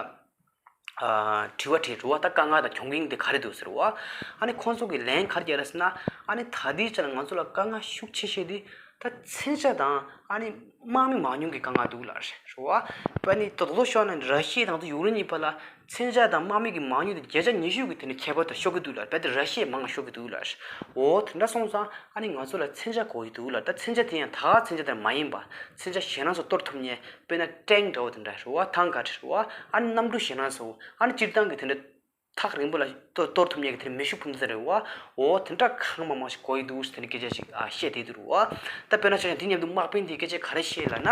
ཨ་དྲི་བ་དྲིས་རེད་བ། ད་དཀའ་ངལ་དང་གྱོང་གུན་དེ་ག་རེ་འདུག་ཟེར་བ། ཨ་ནི་ཁོང་ཚོ་གི་ལན་ག་རེ་རྒྱག་རེད་ཟེར་ན། ཨ་ནི་ད་ལྟའི་ཆ་ལ་ང་ཚོ་ལ་དཀའ་ངལ་ཤུགས་ཆེ་ཤོས་དེ་ད་མཚོན་ཆ་དང་ཨ་ནི་དམག་མི་མང་ཉུང་གི་དཀའ་ངལ་འདུག་ལབ་རེད་བ། ཨ་ནི་ད་དོ་དོ་ཤོར་ན་ར་ཤི་ཡ་དང་ཚོ་ཡུཀ་རེན་གཉིས་བར་ལ་མཚོན་ཆ་དང་དམག་མི་གི་མང་ཉུང་དེ་བརྒྱ་ཆ་ཉི་ཤུ་གི་དེ་ནས་ཁྱད་པར་དུ་ཤོར་གི་འདུག་ལབ། རྦད་དེ་ར་ཤི་ཡ་མང་ཤོར་གི་འདུག་ལབ། འོ་དེ་འདྲ་སོང་ཙང་ཨ་ནི་ང་ཚོ་ལ་མཚོན་ཆ་དགོས་ཀྱི་འདུག་ལབ། ད་མཚོན་ཆ་དེ་ཡང་ད་ག་མཚོན་ཆ་དེ་མ་ཡིན་པ་མཚོན་ཆ་ཞེད་སྣང་ཚ་བོ་གཏོར་ཐུབ་མཁན། དཔེར་ན་ཊེང་འདྲ་བོ་དེ་འདྲ་རེད་བ། ཐང་ག་འདྲ་རེད་བ། ཨ་ནི་གནམ་གྲུ་ཞེད་སྣང་ཚ་བོ། ཨ་ནི་སྤྱིར་བཏང་གི་དེ་འདྲ་ཐག་རིང་པོ་ལ་གཏོར་གཏོར་ཐུབ་མཁན་གྱི་དེ་འདྲ་མེ་ཤུགས་འཕུར་མདའ་རེད་བ། འོ་དེ་འདྲ་གང་མང་མང་ཞིག་དགོས་ཀྱི་འདུག་ཟེར་དེ་འདྲ་སྐད་ཆ་ཞིག་ཨ་བཤད་བསྡད་འདུག་རེད་བ། ད་དཔེར་ན་ཆ་བཞག་དེ་མཉམ་དུ་དམག་དཔོན་དེས་སྐད་ཆ་ག་རེ་བཤད་ལབ་ན།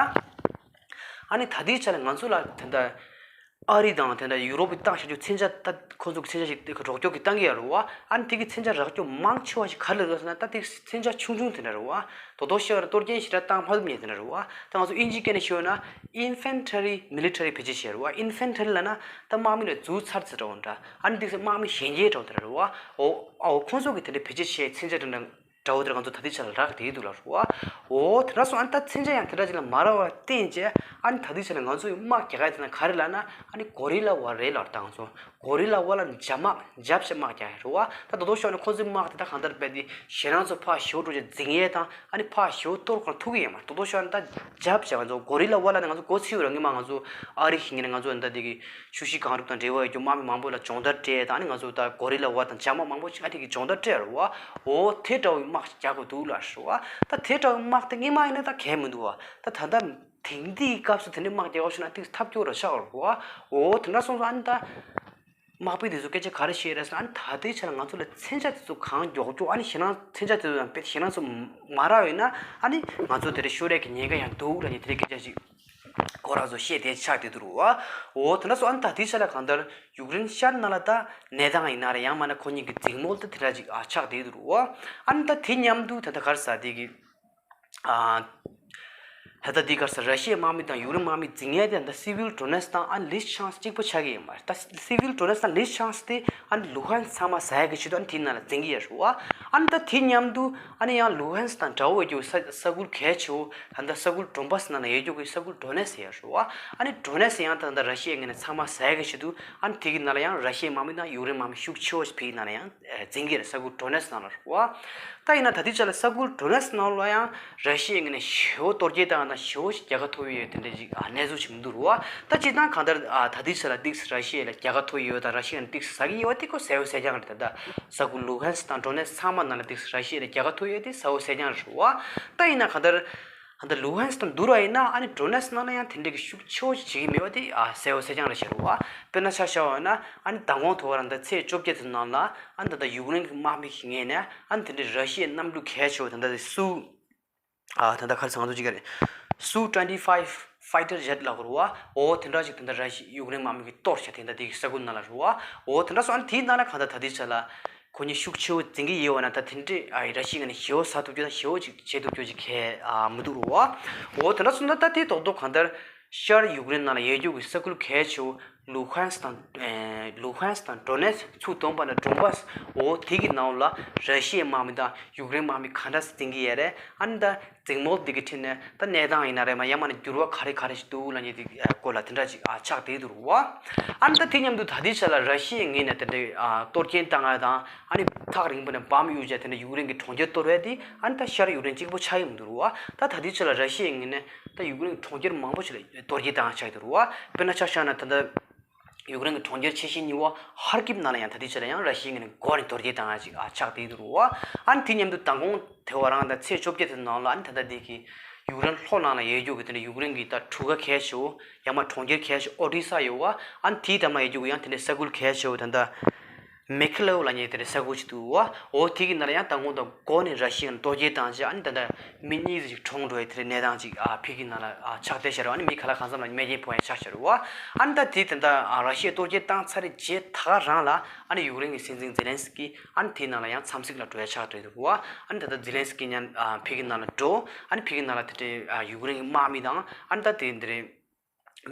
ཨ་ནི་ད་ལྟའི་ཆ་ལ་ང་ཚོ་ལ་ད་ལྟ་ཨ་རི་དང་དེ་འདྲ་ཡུ་རོབ་ཀྱིས་བཏང་བཞག་རྒྱུ་མཚོན་ཆ། ད་ཁོ་ཚོ་གི་མཚོན་ཆ་ཞིག་དེ་རོགས་སྐྱོར་གྱིས་བཏང་གི་ཡོད་རེད་བ། ཨ་ནི་དེ་གི་མཚོན་ཆ་རོགས་སྐྱོར་མང་ཆེ་བ་ཞིག་ག་རེ་ལ་ཟེར་ན་ད་དེ་མཚོན་ཆ་ཆུང་ཆུང་དེ་འདྲ་རེད་བ། དོ་དོ་ཤོར་གཏོར་སྐྱོན་ཞེ་དྲག་བཏང་ཕོད་མེད་དེ་འདྲ་རེད་བ། ད་ང་ཚོ་དབྱིན་ཇིའི་སྐད་ནས་ཤོད་ན་ཨིན་ཕན་ཊ་རི་མི་ལི་ཊ་རི་བེད་སྤྱོད་བྱས་རེད་བ། ཨིན་ཕན་ཊ་རི་ལབ་ན་ད་དམག་མི་ལ་མཛུབ་ཚར་ཙམ་འདྲ་བོ་འདྲ། ཨ་ནི་དེ་ཚོ་དམག་མི་གཞོན་སྐྱེས་འདྲ་བོ་དེ་འདྲ་རེད་བ། འོ་འོ་ཁོང་ཚོ་གི་དེ་འདྲ་བེད་སྤྱོད་བྱས་མཚོན་ཆ་དེ་འདྲ་འདྲ་བོ་དེར་ང་ཚོ་ད་ལྟའི་ཆ་ལ་རག་བསྡད་འདུག་ལབ་རེད་བ། འོ་དེ་འདྲ་སོང་ཨ་ནི་ད་མཚོན་ཆ་ཡང་དེ་འདྲ་ཅིག་ལ་མ་རག་པར་བརྟེན་བྱས་ཨ་ནི་ད་ལྟའི་ཆ་ལ་ང་ཚོ་ཡི་དམག་རྒྱག་ཡ་དེ་ན་ག་རེ་ལབ་ན་ཨ་ནི་གོ་རི་ལ་ཝར་རེད་ལབ་རེད། ད་ང་ཚོ་གོ་རི་ལ་ཝར་ལབ་ན་འཇབ་དམག་འཇབ་བྱས་དམག་རྒྱག་ཡ་རེད་བ། ད་དོ་དོ་ཤོར་ནས་ཁོ་ཚོའི་དམག་དེ་ད་གང་ལྟར་རྦད་དེ་ཞེད་སྣང་ཚ་བོ་ཕར་ཞེ་པོ་འགྲོ་བྱས་འཛིང་ཡས་དང་ཨ་ནི་ཕར་ཞེ་པོ་གཏོར་གང་ཐུབ་ཀྱི་ཡོད་མ་རེད། དོ་དོ་ཤོར་ནས་ད་འཇབ་བྱས་ང་ཚོ་གོ་རི་ལ་ཝར་ལབ་ན་ང་ཚོ་གོ་ཚོད་ཡོད་རེད། སྔོན་མ་ང་ཚོ་ཨ་རི་ཞིག་ཉིན་ང་ཚོ་ད་དེ་གི་ཤུག་ཤི་གང་རུབ་དང་འབྲེལ་བ་ཡོད་རྒྱུ་དམག་མི་མང་པོ་ལ་སྦྱོང་བརྡར་སྤྲད་དང་ཨ་ནི་ང་ཚོ་ད་གོ་རི་ལ་ཝར་དང་འཇབ་དམག་མང་པོ་ཞིག་ཨ་དེ་གི་སྦྱོང་བརྡར་སྤྲད་རེད་བ། འོ་དེ་འདྲ་བའི་དམག་ཞིག་རྒྱག་དགོས་འདུག་ལབ་རེད་བ། ད་དེ་འདྲ་བའི་དམག་དེ་སྔོན་མ་ཡིན་ན་ད་གལ་མི་འདུག་བ། ད་ད་ལྟ་དེང་དུས་སྐབས་སུ་དེ་འདྲའི་དམག་རྒྱག་དགོས་བྱུང་ན་ཏིག་ཐབས་སྐྱོ་རུ་ཆགས་རེད་བ། འོ་དེ་འདྲ་སོང་ཙང་ཨ་ནི་ད་དམག་དཔོན་དེ་ཚོ་སྐད་ཆ་ག་རེ་བཤད་རེད་ཟེར་ན། ཨ་ནི་ད་ལྟའི་ཆ་ལ་ང་ཚོ་ལ་མཚོན་ཆ་དེ་ཚོ་གང་མགྱོགས་མགྱོགས་ཨ་ནི་ཞེད་སྣང་མཚོན་ཆ་དེ་ཚོ་ཡང་དཔེ་ཞེད་སྣང་ཚ་བོ་མ་རག་ཡོད་ན་ཨ་ནི་ང་ཚོ་དེ་འདྲ་ཤོར་ཡས་ཀྱི་ཉེན་ཁ་ཡང་འདུག་ལབ་ནས་དེ་འདྲའི་སྐད་ཆ་ཞིག་ཁོ་རང་ཚོ་བཤད་བསྡད་ཆགས་བསྡད་འདུག་རེད་བ། འོ་དེ་འདྲ་སོང་ཨ་ནི་ད་ལྟའི་ཆ་ལ་གང་ལྟར་ཡུཀ་རེན་ཤར་ནང་ལ་ད་གནས་སྟངས་ཡིན་ན་རེད། ཡང་མིན་ན་ཁོ་གཉིས་ཀྱི་འཛིང་མོལ་ད་དེ་འདྲ་ཅིག་ཨ་ཆགས་བསྡད་འདུག་རེད་བ། ཨ་ནི་ད་དེ་མཉམ་དུ་ད་ལྟ་ག་རེ་ཟེར་དེ་གི་ཨ་ད་ལྟ་འདི་ག་རེ་ཟེར་ར་ཤི་ཡའི་དམག་མི་དང་ཡུཀ་རེན་དམག་མི་འཛིང་ཡས་དེ་ད་ལྟ་སི་བིལ་ཌོ་ནེ་སི་དང་ཨ་ནི་ལི་ཤང་སི་གཅིག་པ་ཆགས་ཀྱི་ཡོད་མ་རེད། ད་སི་བིལ་ཌོ་ནེ་སི་དང་ལི་ཤང་སི་དེ་ཨ་ནི་ལུ་ཧན་སི་ཚང་མ་ཟ་ཡས་ཀྱི་ཆེད་དུ་ཨ་ནི་དེའི་ནང་ལ་འཛིང་གི་ཡོད་རེད་བ། ཨ་ནི་ད་དེ་མཉམ་དུ་ཨ་ནི་ཡང་ལུ་ཧན་སི་དང་འདྲ་བོ་ཡོད་རྒྱུ་ས་ས་ཁུལ་གལ་ཆེ་བོ་ད་ལྟ་ས་ཁུལ་ཌོན་བྷ་སི་ནང་ལ་ཡོད་རྒྱུ་གི་ས་ཁུལ་ཌོ་ནེ་སི་ཡོད་རེད་བ། ཨ་ནི་ཌོ་ནེ་སི་ཡང་ད་ལྟ་ར་ཤི་ཡའི་ངོས་ནས་ཚང་མ་ཟ་ཡས་ཀྱི་ཆེད་དུ་ཨ་ནི་དེ་གི་ནང་ལ་ཡང་ར་ཤི་ཡའི་དམག་མི་དང་ཡུཀ་རེན་དམག་མི་ཤུགས་ཆེ་བོ་ཞིག་ཕེབས་ནང་ལ་ཡང་འཛིང་གི་རེད། ས་ཁུལ་ཌོ་ནེ་སི་ནང་ལ་རེད་བ། ད་ཡིན་ན་ད་ལྟའི་ཆ་ལ་ས་ཁུལ་ཌོ་ནེ་སི་ནང་ལ་ཡང་ར་ཤི་ཡའི་ངོས་ནས་ཞེ་པོ་གཏོར་རྒྱག་བཏང་ན་ཞེ་པོ་ཞིག་རྒྱལ་ཁ་ཐོབ་ཡོད་དེ་འདྲ་ཞིག་ཨ་གནས་ཚུལ་ཞིག་མི་འདུག་རེད་བ། ད་སྤྱིར་བཏང་གང་ལྟར་ཨ་ད་ལྟའི་ཆ་ལ་ཏིག་ཙམ་ར་ཤི་ཡ་ལ་རྒྱལ་ཁ་ཐོབ་ཡོད་དང་ར་ཤི་ཡ་ནས་ཏིག་ཙམ་ཟ་གི་ཡོད་དེ་ཁོ་གསལ་པོ་གསལ་རྐྱང་རེད། ད་ལྟ་ས་ཁུལ་ལུ་ཧན་སི་དང་ཌོ་ནེ་སི་ཚང་མ་ནང་ལ་ཏིག་ཙམ་ར་ཤི་ཡ་ལ་རྒྱལ་ཁ་ཐོབ་ཡོད་དེ་གསལ་པོ་གསལ་རྐྱང་རེད་བ། ད་ཡིན་ན་གང་ལྟར་ད་ལྟ་ལུ་ཧན་སི་དང་བསྡུར་བ་ཡིན་ན་ཨ་ནི་ཌོ་ནེ་སི་ནང་ལ་ཡང་དེ་འདྲ་གི་ཤུགས་ཆེ་བོ་ཞིག་བྱེད་ཀྱི་མེད་པ་དེ་ཨ་གསལ་པོ་གསལ་རྐྱང་རེད་ཤག་རེད་བ། དཔེར་ན་ཆ་བཞག་པ་ཡིན་ན་ཨ་ནི་མདང་དགོང་ཐོག་རང་ད་ཚེས་བཅོ་བརྒྱད་ཙམ་ནང་ལ་ཨ་ནི་ད་ལྟ་ཡུཀ་རེན་གྱི་དམག་མི་ཞིག་ངོས་ནས་ཨ་ནི་དེ་འདྲའི་ར་ཤི་ཡའི་གནམ་གྲུ་གལ་ཆེ་བོ་ད་ལྟ་སུ་ཨ་ད་ལྟ་ག་རེ་ཟེར་ང་ཚོ་ཅིག་ག་རེད། སུ་ཊུ་ཝེན་ཊི་ཕའིབ་ཕའི་ཊར་ཇེཊ་ལབ་དགོས་རེད་བ། འོ་དེ་འདྲ་ཞིག་ད་ལྟ་ར་ཤི་ཡུཀ་རེན་དམག་མི་གིས་གཏོར་བྱས་དེ་ད་དེ་གི་ས་ཁུལ་ནང་ལ་རེད་བ། འོ་དེ་འདྲ་སོང་ཨ་ནི་དེའི་ནང་ལ་གང་ལྟར་ད་ལྟའི་ཆ་ལ་ཁོ་གཉིས་ཤུགས་ཆེ་བོ་འཛིང་གི་ཡོད་པ་ན་ད་དེ་འདྲས་ཨ་ར་ཤི་ཡ་ནས་ཞེ་པོ་ཟ་ཐུབ་རྒྱུ་དང་ཞེ་པོ་ཅིག་བྱེད་ཐུབ་རྒྱུ་ཅིག་གལ་ཨ་མི་འདུག་རེད་བ། འོ་དེ་འདྲ་སོང་ན་ད་དེ་རྡོག་རྡོག་གང་ལྟར་ཤར་ཡུཀ་རེན་ནང་ལ་ཡོད་རྒྱུ་གི་ས་ཁུལ་གལ་ཆེ་བོ་ལུ་ཧན་སི་དང་ཨེ་ལུ་ཧན་སི་དང་ཌོ་ནེ་སི་ཚུར་བསྡོམས་པ་ན་ཌོན་བྷ་སི། འོ་དེ་གི་ནང་ལ་ར་ཤི་ཡའི་དམག་མི་དང་ཡུཀ་རེན་དམག་མི་ག་འདྲ་སེ་འཛིང་གི་ཡོད་རེད། ཨ་ནི་ད་འཛིང་མོལ་འདི་གི་ཁྲིད་ནས་ད་གནས་སྟངས་ཡིན་ན་རེད་མ་ཡང་མིན་ན་འགྱུར་བ་ག་རེ་ག་རེ་ཞིག་འདུག་ལབ་མཁན་དེ་སྐོར་ལ་དེ་འདྲ་ཅིག་ཨ་ཆགས་བསྡད་འདུག་རེད་བ། ཨ་ནི་ད་དེ་མཉམ་དུ་ད་ལྟའི་ཆ་ལ་ར་ཤི་ཡའི་ངོས་ནས་དེ་འདྲའི་ཨ་གཏོར་སྐྱོན་བཏང་ཡ་དང་ཨ་ནི་ཐག་རིང་པོ་ནས་བམ་གཡུག་བྱས་དེ་འདྲ་ཡུཀ་རེན་གྱི་གྲོང་ཁྱེར་གཏོར་བ་དེ་ཨ་ནི་ད་ཤར་ཡུཀ་རེན་གཅིག་པོ་ཆགས་ཡོད་མི་འདུག་རེད་བ། ད་ད་ལྟའི་ཆ་ལ་ར་ཤི་ཡའི་ངོས་ནས་ད་ཡུཀ་རེན་གྱི་གྲོང་ཁྱེར་མང་པོ་ཞིག་ལ་གཏོར་སྐྱོན་བཏང་ཡ་ཆགས་ཡོད་འདུག་རེད་བ། དཔེར་ན་ཆ་བཞག་ན་ད་ལྟ་ ཡུཀ་རེན་གྱི་གྲོང་ཁྱེར་ཆེ་ཤོས་གཉིས་པ་ཧར་ཀིབ་ནང་ལ་ཡང་ད་ལྟའི་ཆ་ལ་ཡང་ར་ཤི་ཡའི་ངོས་ནས་མགོ་ནས་གཏོར་རྒྱག་བཏང་ཡ་ཅིག་ཨ་ཆགས་བསྡད་འདུག་རུ་བ། ཨ་ནི་དེ་མཉམ་དུ་མདང་དགོང་དེ་བ་རང་ད་ཚེས་བཅོ་བརྒྱད་དེ་ནང་ལ་ཨ་ནི་ད་ལྟ་འདི་གི་ཡུཀ་རེན་ལྷོ་ནང་ལ་ཡོད་རྒྱུ་གི་དེ་འདྲ་ཡུཀ་རེན་གྱི་ད་གྲུ་ཁ་གལ་ཆེ་བོ་ཡང་མ་གྲོང་ཁྱེར་གལ་ཆེ་ཨོ་ཌི་ས་ཡོད་བ། ཨ་ནི་དེའི་འགྲམ་ལ་ཡོད་རྒྱུ་གི་ཡང་དེ་འདྲའི་ས་ཁུལ་གལ་ཆེ་བོ་ད་ལྟ་མེ་ཁི་ལའོ་ལབ་མཁན་དེ་འདྲའི་ས་ཁུལ་ཅིག་འདུག་བ། འོ་དེ་གི་ནང་ལ་ཡང་མདང་དགོང་ད་མགོ་ནས་ར་ཤི་ཡ་གཏོར་རྒྱག་བཏང་རྗེས་ཨ་ནི་ད་ལྟ་མི་གཉིས་ཙམ་ཞིག་གྲོངས་འགྲོ་བའི་དེ་འདྲའི་གནས་སྟངས་ཅིག་ཨ་ཕ་གི་ནང་ལ་ཨ་ཆགས་བསྡད་ཤག་རེད་བ། ཨ་ནི་མི་ག་ལ་གང་འཚམ་ལ་རྨས་སྐྱོན་ཕོག་ཡ་ཆགས་ཤག་རེད་བ། ཨ་ནི་ད་དེ་ད་ལྟ་ཨ་ར་ཤི་ཡས་གཏོར་རྒྱག་བཏང་ཚར་རྗེས་ད་ག་རང་ལ་ཨ་ནི་ཡུཀ་རེན་གྱི་སྲིད་འཛིན་ཛེ་ལན་སི་ཀི་ཨ་ནི་དེའི་ནང་ལ་ཡང་འཚམས་གཟིགས་ལ་འགྲོ་ཡ་ཆགས་བསྡད་འདུག་བ། ཨ་ནི་ད་ལྟ་ཛེ་ལན་སི་ཀི་མཉམ་ཨ་ཕ་གི་ནང་ལ་འགྲོ། ཨ་ནི་ཕ་གི་ནང་ལ་དེ་འདྲའི་ཨ་ཡུཀ་རེན་གྱི་དམག་མི་དང་ཨ་ནི་ད་དེ་འདྲའི་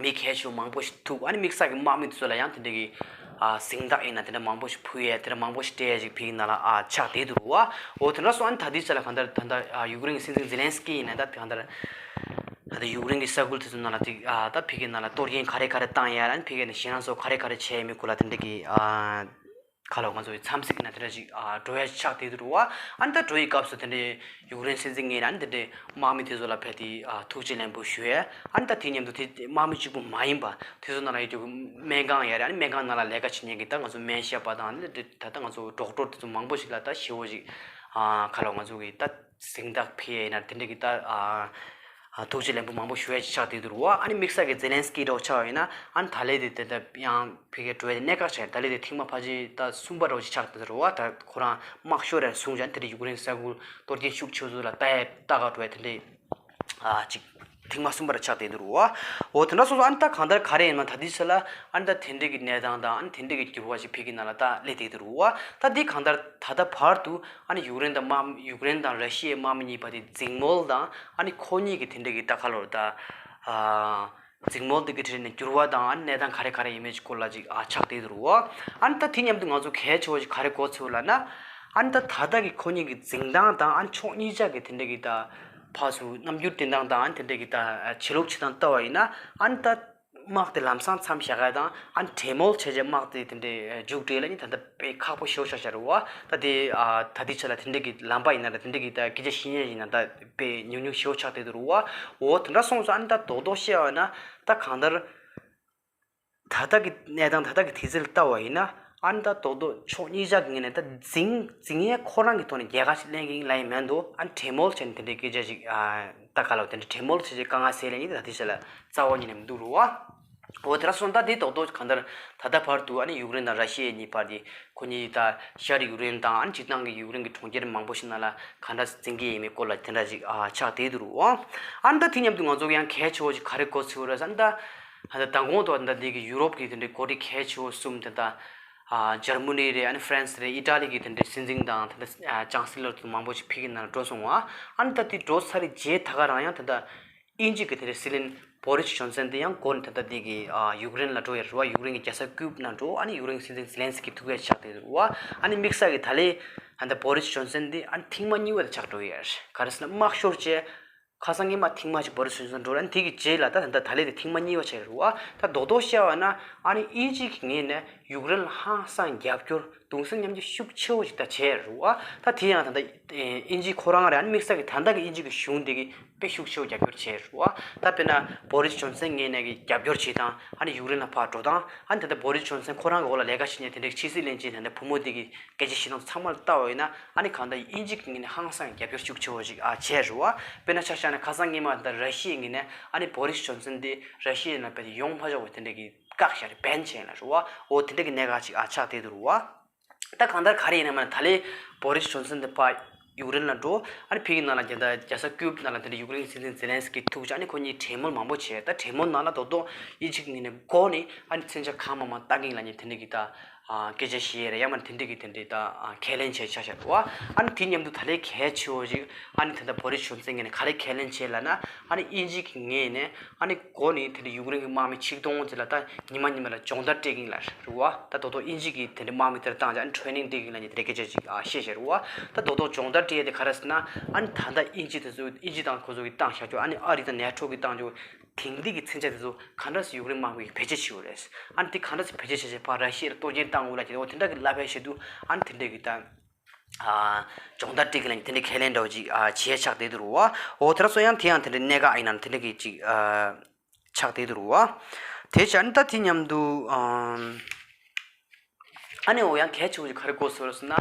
མི་གལ་ཆེ་བ་མང་པོ་ཞིག་ཐུག་ཨ་ནི་དམིགས་བསལ་གྱི་དམག་མི་དེ་ཚོ་ལ་ཡང་དེ་འདྲ་གི་ཨ་གཟེངས་རྟགས་ཡིན་ན་དེ་འདྲ་མང་པོ་ཞིག་ཕུལ་ཡས་དེ་འདྲ་མང་པོ་ཞིག་སྤྲད་ཡས་ཅིག་ཕ་གི་ནང་ལ་ཨ་ཆགས་བསྡད་འདུག་བ། འོ་དེ་འདྲ་སོང་ཨ་ནི་ད་ལྟའི་ཆ་ལ་གང་ལྟར་ད་ལྟ་ཨ་ཡུཀ་རེན་གྱི་སྲིད་འཛིན་ཛེ་ལན་སི་ཀི་ཡིན་ན་ད་གང་ལྟར་ད་ལྟ་ཡུཀ་རེན་གྱི་ས་ཁུལ་དེ་ཚོ་ནང་ལ་ཅིག་ཨ་ད་ཕ་གི་ནང་ལ་གཏོར་སྐྱོན་ག་རེ་ག་རེ་བཏང་ཡས་ཨ་ནི་ཕ་གི་ནས་ཞེད་སྣང་ཚོ་ག་རེ་ག་རེ་བྱས་ཡོད་མེད་སྐོར་ལ་དེ་འདྲ་གི་ཨ། ཁ་ལོ་ང་ཚོ་ཡི་འཚམས་གཟིགས་ན་དེ་འདྲ་ཞིག་ཨ་འགྲོ་ཡ་ཆགས་བསྡད་འདུག་རུ་བ། ཨ་ནི་ད་འགྲོ་ཡི་སྐབས་སུ་དེ་འདྲའི་ཡུཀ་རེན་སྲིད་འཛིན་ངོས་ནས་ཨ་ནི་དེ་འདྲའི་དམག་མི་དེ་ཚོ་ལ་ཕེབས་ཏེ་ཨ་ཐུགས་རྗེ་ལེགས་འབུལ་ཞུ་ཡས། ཨ་ནི་ད་དེ་མཉམ་དུ་དེ་དམག་མི་གཅིག་པུ་མ་ཡིན་པ་དེ་ཚོ་ནང་ལ་ཡོད་རྒྱུ་སྨན་ཁང་ཡ་རེད། ཨ་ནི་སྨན་ཁང་ནང་ལ་ལས་ཀ་བྱེད་མཁན་གྱི་ད་ང་ཚོ་སྨན་ཞབས་པ་དང་ཨ་ནི་ད་ད་ང་ཚོ་ཌོག་ཊར་དེ་ཚོ་མང་པོ་ཞིག་ལ་ད་ཞེ་བོ་ཞིག་ཨ་ཁ་ལོ་ང་ཚོ་གི་ད། གཟེངས་རྟགས་ཕུལ་ཡས་ཡིན་ན་དེ་འདྲ་གི་ད་ཨ་ཨ་ཐུགས་རྗེ་ལེགས་འབུལ་མང་པོ་ཞུ་ཡས་ཅིག་ཆགས་བསྡད་འདུག་རུ་བ། ཨ་ནི་དམིགས་བསལ་གྱི་ཛེ་ལན་སི་ཀི་འདྲ་བོ་ཆགས་པ་ཡིན་ན་ཨ་ནི་ད་ལན་དེ་དེ་ད་ཡང་ཕ་གིར་འགྲོ་ཡས་དེ་གནད་འགག་ཆགས། ད་ལན་དེ་ཐེངས་མ་ཕལ་ཆེར་ད་གསུམ་པ་འདྲ་བོ་ཅིག་ཆགས་བསྡད་འདུག་རུ་བ། ད་ཁོ་རང་དམག་ཤོར་རེ་བཟུང་བྱས་དེ་འདྲ་ཡུཀ་རེན་ས་ཁུལ་གཏོར་སྐྱོན་ཤུགས་ཆེ་ཤོས་ལ་ལྟ་ཡས་ལྟ་ག་འགྲོ་ཡས་དེ་འདྲ་ཨ་ཅིག་ཐེངས་མ་གསུམ་པ་ར་ཆགས་བསྡད་འདུག་རུ་བ། འོ་དེ་འདྲ་སོང་ཙང་ཨ་ནི་ད་གང་ལྟར་ག་རེ་ཡིན་ན་ད་ལྟའི་ཆ་ལ་ཨ་ནི་ད་དེ་འདྲ་གི་གནས་སྟངས་དང་ཨ་ནི་དེ་འདྲ་གི་འགྱུར་བ་ཞིག་ཕ་གི་ནང་ལ་ད་སླེབས་བསྡད་འདུག་རུ་བ། ད་འདི་གང་ལྟར་ད་ལྟ་བར་དུ་ཨ་ནི་ཡུཀ་རེན་དང་དམག་ཡུཀ་རེན་དང་ར་ཤི་ཡའི་དམག་མི་གཉིས་བར་དེ་འཛིང་མོལ་དང་ཨ་ནི་ཁོ་གཉིས་ཀྱི་དེ་འདྲ་གི་ད་ག་ལོར་ད་ཨ་འཛིང་མོལ་དེ་གི་གྲས་ནས་འགྱུར་བ་དང་ཨ་ནི་གནས་སྟངས་ག་རེ་ག་རེ་ཡིན་མིན་གྱི་སྐོར་ལ་ཅིག་ཨ་ཆགས་བསྡད་འདུག་རུ་བ། ཨ་ནི་ད་དེ་མཉམ་དུ་ང་ཚོ་གལ་ཆེ་བ་ཞིག་ག་རེ་གོ་ཚོད་ལབ་ན་ཨ་ནི་ད་ད་ལྟ་གི་ཁོ་གཉིས་ཀྱི་འཛིང་སྟངས་དང་ཨ་ནི་ཕྱོགས་གཉིས་ཆ་གི་དེ་འདྲ་གི་ད་ཕར་ཚུར་རྣམ་འགྱུར་བསྟན་སྟངས་དང་ཨ་ནི་དེ་འདྲ་གི་ད་ཆེ་ལུགས་བྱེད་སྟངས་ལྟ་བ་ཡིན་ན་ཨ་ནི་ད། དམག་དེ་ལམ་སང་མཚམས་བཞག་ཡ་དང་ཨ་ནི་གྲོས་མོལ་བྱས་རྗེས་དམག་དེ་དེ་འདྲའི་མཇུག་སྒྲིལ་ལ་ནི་ད་ལྟ་དཔེ་ཁག་པོ་ཞེ་པོ་ཆགས་ཤག་རེད་བ། ད་དེ་ཨ་ད་ལྟའི་ཆ་ལ་དེ་འདྲ་གི་ལམ་པ་ཡིན་ན་ར་དེ་འདྲ་གི་ད་སྐད་ཆ་བཤད་མཁན་ཡིན་ན་ད་དཔེ་ཉུང་ཉུང་ཞེ་པོ་ཆགས་བསྡད་འདུག་རེད་བ། འོ་དེ་འདྲ་སོང་ཙང་ཨ་ནི་ད་རྡོག་རྡོག་བཤད་པ་ན་ད་གང་ལྟར་ད་ལྟ་གི་གནས་སྟངས་ད་ལྟ་གི་དུས་ཚོད་ལ་ལྟ་བ་ཡིན་ན་ཨ་ནི་ད་རྡོག་རྡོག་ཕྱོགས་གཉིས་ཆ་གི་ངོས་ནས་ད་འཛིང་འཛིང་ཡས་ཁོ་རང་གི་ཐོག་ནས་རྒྱལ་ཁ་ཞིག་ལེན་གི་ཡིན་ལབ་ཡིན་མིན་འདུག་ཨ་ནི་གྲོས་མོལ་བྱས་ནས་དེ་འདྲའི་སྐད་ཆ་ཞིག་ཨ་ད་ག་ལ་དེ་འདྲའི་གྲོས་མོལ་བྱས་རྗེས་དཀའ་ངལ་སེལ་ཡས་ཡིན་ད་ད་དེ་ཆ་ལ། རྩ་བ་ཉིད་ནས་མི་འདུག་རུ་བ། འོ་དེ་འདྲ་སོང་ད་དེ་རྡོག་རྡོག་གང་ལྟར་ད་ལྟ་བར་དུ་ཨ་ནི་ཡུཀ་རེན་དང་ར་ཤི་ཡ་གཉིས་བར་དེ་ཁོ་གཉིས་ད་ཤར་ཡུཀ་རེན་དང་ཨ་ནི་སྤྱིར་བཏང་གི་ཡུཀ་རེན་གྱི་གྲོང་ཁྱེར་མང་པོ་ཞིག་ནང་ལ་ག་འདྲ་འཛིང་གི་ཡིན་མིན་སྐོར་ལ་དེ་འདྲ་ཅིག་ཨ་ཆགས་བསྡད་འདུག་རུ་བ། ཨ་ནི་ད་དེ་མཉམ་དུ་ང་ཚོ་ཡང་གལ་ཆེ་བོ་ཞིག་ག་རེ་གོ་ཚོད་རེད་ཟེར་ན་ད་ད་ལྟ་མདང་དགོང་དུ་ད་འདི་གི་ཡུ་རོབ་ཀྱི་དེ་འདྲའི་འགོ་ཁྲིད་གལ་ཆེ་བོ་གསུམ་དེ་ད་ཨ་འཇར་མ་ནི་རེད། ཨ་ནི་ཧྥ་རན་སི་རེད། ཨི་ཊ་ལི་གི་དེ་འདྲའི་སྲིད་འཛིན་དང་དེ་འདྲ་ཨ་ཅང་སི་ལོར་དེ་མང་པོ་ཞིག་ཕ་གི་ནང་ལ་འགྲོ་སོང་བ། ཨ་ནི་ད་དེ་འགྲོ་ཚར་རྗེས་ད་ག་རང་ཡང་ད་ལྟ། དབྱིན་ཇི་གི་དེ་འདྲའི་སྲིད་བློན་བོ་རིས་ཇོན་སན་དེ་ཡང་འགོ་ནས་ད་ལྟ་འདི་གི་ཨ་ཡུཀ་རེན་ལ་འགྲོ་ཡ་རེད་བ། ཡུཀ་རེན་གྱི་རྒྱལ་ས་ཀིབ་ནང་འགྲོ། ཨ་ནི་ཡུཀ་རེན་གྱི་སྲིད་འཛིན་ཛེ་ལན་སི་ཀི་ཐུག་ཡ་ཆགས་བསྡད་ཡོད་རེད་བ། ཨ་ནི་དམིགས་བསལ་གྱི་ད་ལན་ཨ་ད་བོ་རིས་ཇོན་སན་དེ་ཨ་ནི་ཐེངས་མ་གཉིས་པ་དེ་ཆགས་འགྲོ་ཡ་རེད། ག་རེ་ཟེར་ན་དམག་ཤོར་རྗེས་ཁ་སང་སྔོན་མ་ཐེངས་མ་གཅིག་བོ་རིས་ཇོན་སན་འགྲོ་རེད། ཨ་ནི་དེ་གི་རྗེས་ལ་ད་ད་ལྟ་ད་ལན་དེ་ཐེངས་མ་གཉིས་པ་ཆགས་ཡོད་རེད་བ། ད་རྡོག་རྡོག་བཤད་པ་ན་ཨ་ནི་དབྱིན་ཇི་གི་ངོས་ནས་ཡུཀ་རེན་ལ་ཧང་སང་རྒྱབ་སྐྱོར་གདུང་སེམས་མཉམ་སྐྱེད་ཤུགས་ཆེ་བོ་ཞིག་ད་བྱས་རེད་བ། ད་དེ་ཡང་ད་ལྟ་དབྱིན་ཇི་ཁོ་རང་རེད། ཨ་ནི་དམིགས་བསལ་གྱི་ད་ལྟ་གི་དབྱིན་ཇི་གི་གཞུང་དེ་གི་དཔེ་ཤུགས་ཆེ་བོ་རྒྱབ་སྐྱོར་བྱས་རེད་བ། ད་དཔེར་ན་བོ་རིས་ཇོན་སན་ངོས་ནས་གི་རྒྱབ་སྐྱོར་བྱེད་སྟངས། ཨ་ནི་ཡུཀ་རེན་ལ་ཕར་འགྲོ་སྟངས། ཨ་ནི་ད་ལྟ་བོ་རིས་ཇོན་སན་ཁོ་རང་གི་འོག་ལ་ལས་ཀ་བྱེད་མཁན་དེ་འདྲའི་ཕྱི་སྲིད་བློན་ཆེན་དེ་འདྲ་བུ་མོ་དེ་གི་སྐད་ཆ་བཤད་སྟངས་ཚང་མ་ལ་ལྟ་བ་ཡིན་ན་ཨ་ནི་གང་ལྟར་དབྱིན་ཇི་གི་ངོས་ནས་ཧང་སང་རྒྱབ་སྐྱོར་ཤུགས་ཆེ་བོ་ཞིག་ཨ་བྱས་རེད་བ། དཔེར་ན་ཆ་བཞག་ན་ཁ་སང་སྔོན་མ་ད་ར་ཤི་ཡའི་ངོས་ནས་ཨ་ནི་བོ་རིས་ཇོན་སན་དེ་ར་ཤི་ཡའི་ནང་ཕེབས་ཏེ་ཡོང་མ་ཆོག་པ་དེ་འདྲ་གི་བཀག་བཞག་རེད། བྷན་བྱས་ལ་རེད་བ། འོ་དེ་འདྲ་གི་གནད་འགག་ཅིག་ཨ་ཆགས་བསྡད་འདུག་རེད་བ། ད་གང་ལྟར་ག་རེ་ཡིན་ན་མ་ན་ད་ལན་བོ་རིས་ཇོན་སན་དེ་ཕར་ཡུཀ་རེན་ལ་འགྲོ། ཨ་ནི་ཕ་གི་ནང་ལ་རྒྱ་ད་རྒྱལ་ས་ཀིབ་ནང་ལ་དེ་འདྲ་ཡུཀ་རེན་གྱི་སྲིད་འཛིན་ཛེ་ལན་སི་ཀི་ཐུག་བྱས། ཨ་ནི་ཁོ་གཉིས་གྲོས་མོལ་མང་པོ་བྱས། ད་གྲོས་མོལ་ནང་ལ་རྡོག་རྡོག་དབྱིན་ཇི་གི་ངོས་ནས་འགོ་ནས་ཨ་ནི་མཚོན་ཆ་གང་མང་མང་བཏང་གི་ཡིན་ལབ་མཁན་དེ་འདྲ་གི་ད་ཨ་སྐད་ཆ་བཤད་རེད། ཡང་མ་དེ་འདྲ་གི་དེ་འདྲའི་ད་ཨ་ཁས་ལེན་བྱས་ཆགས་བཞག་འདུག་བ། ཨ་ནི་དེ་མཉམ་དུ་ད་ལན་གལ་ཆེ་བོ་ཞིག་ཨ་ནི་ད་ལྟ་བོ་རིས་ཇོན་སན་ངོས་ནས་ག་རེ་ཁས་ལེན་བྱས་ལབ་ན་ཨ་ནི་དབྱིན་ཇི་གི་ངོས་ནས་ཨ་ནི་འགོ་ནས་དེ་འདྲ་ཡུཀ་རེན་གྱི་དམག་མི་ཆིག་སྟོང་ཙམ་ལ་ད་ཉི་མ་ཉི་མ་ལ་སྦྱོང་བརྡར་སྤྲད་ཀྱི་ཡིན་ལབ་རེད་བ། ད་རྡོག་རྡོག་དབྱིན་ཇི་གི་དེ་འདྲའི་དམག་མི་དེར་བཏང་བྱས་ཨ་ནི་ཊེ་རེ་ནིང་སྤྲད་ཀྱི་ཡིན་ལབ་མཁན་དེ་འདྲའི་སྐད་ཆ་ཅིག་ཨ་བཤད་བཞག་རེད་བ། ད་རྡོག་རྡོག་སྦྱོང་བརྡར་སྤྲད་ཡས་དེ་ག་རེ་ཟེར་ན་ཨ་ནི་ད་ལྟ་དབྱིན་ཇི་དེ་ཚོ་དབྱིན་ཇི་དང་ཁོ་ཚོ་གི་བཏང་བཞག་རྒྱུ་ཨ་ནི་ཨ་རི་དང་ནེ་ཊོ་གི་བཏང་རྒྱུ་དེང་དུས་ཀྱི་མཚོན་ཆ་དེ་ཚོ་ག་འདྲ་སེ་ཡུཀ་རེན་དམག་མི་གིས་བེད་སྤྱོད་བྱེད་ཡོད་རེད། ཨ་ནི་དེ་ག་འདྲ་སེ་བེད་སྤྱོད་བྱས་བྱས་ཕར་ར་ཤི་ཡར་གཏོར་སྐྱོན་བཏང་དགོས་ལབ་ཀྱི་འོ་དེ་འདྲ་གི་ལབ་པའི་ཆེད་དུ་ཨ་ནི་དེ་འདྲ་གི་ད་ཨ་སྦྱོང་བརྡར་སྤྲད་ཀྱི་ལབ་མཁན་དེ་འདྲའི་ཁས་ལེན་འདྲ་བོ་ཅིག་ཨ་བྱས་ཆགས་བསྡད་འདུག་རེད་བ། འོ་དེ་འདྲ་སོང་ཡང་དེ་ཡང་དེ་འདྲའི་གནད་འགག་ཡིན་ན་དེ་འདྲ་གི་ཅིག་ཨ། ཆགས་བསྡད་འདུག་རེད་བ། དེ་བྱས་ཨ་ནི་ད་དེ་མཉམ་དུ་ཨ་ཨ་ནི་འོ་ཡང་གལ་ཆེ་བོ་ཞིག་ག་རེ་གོ་སོང་ཟེར་ན།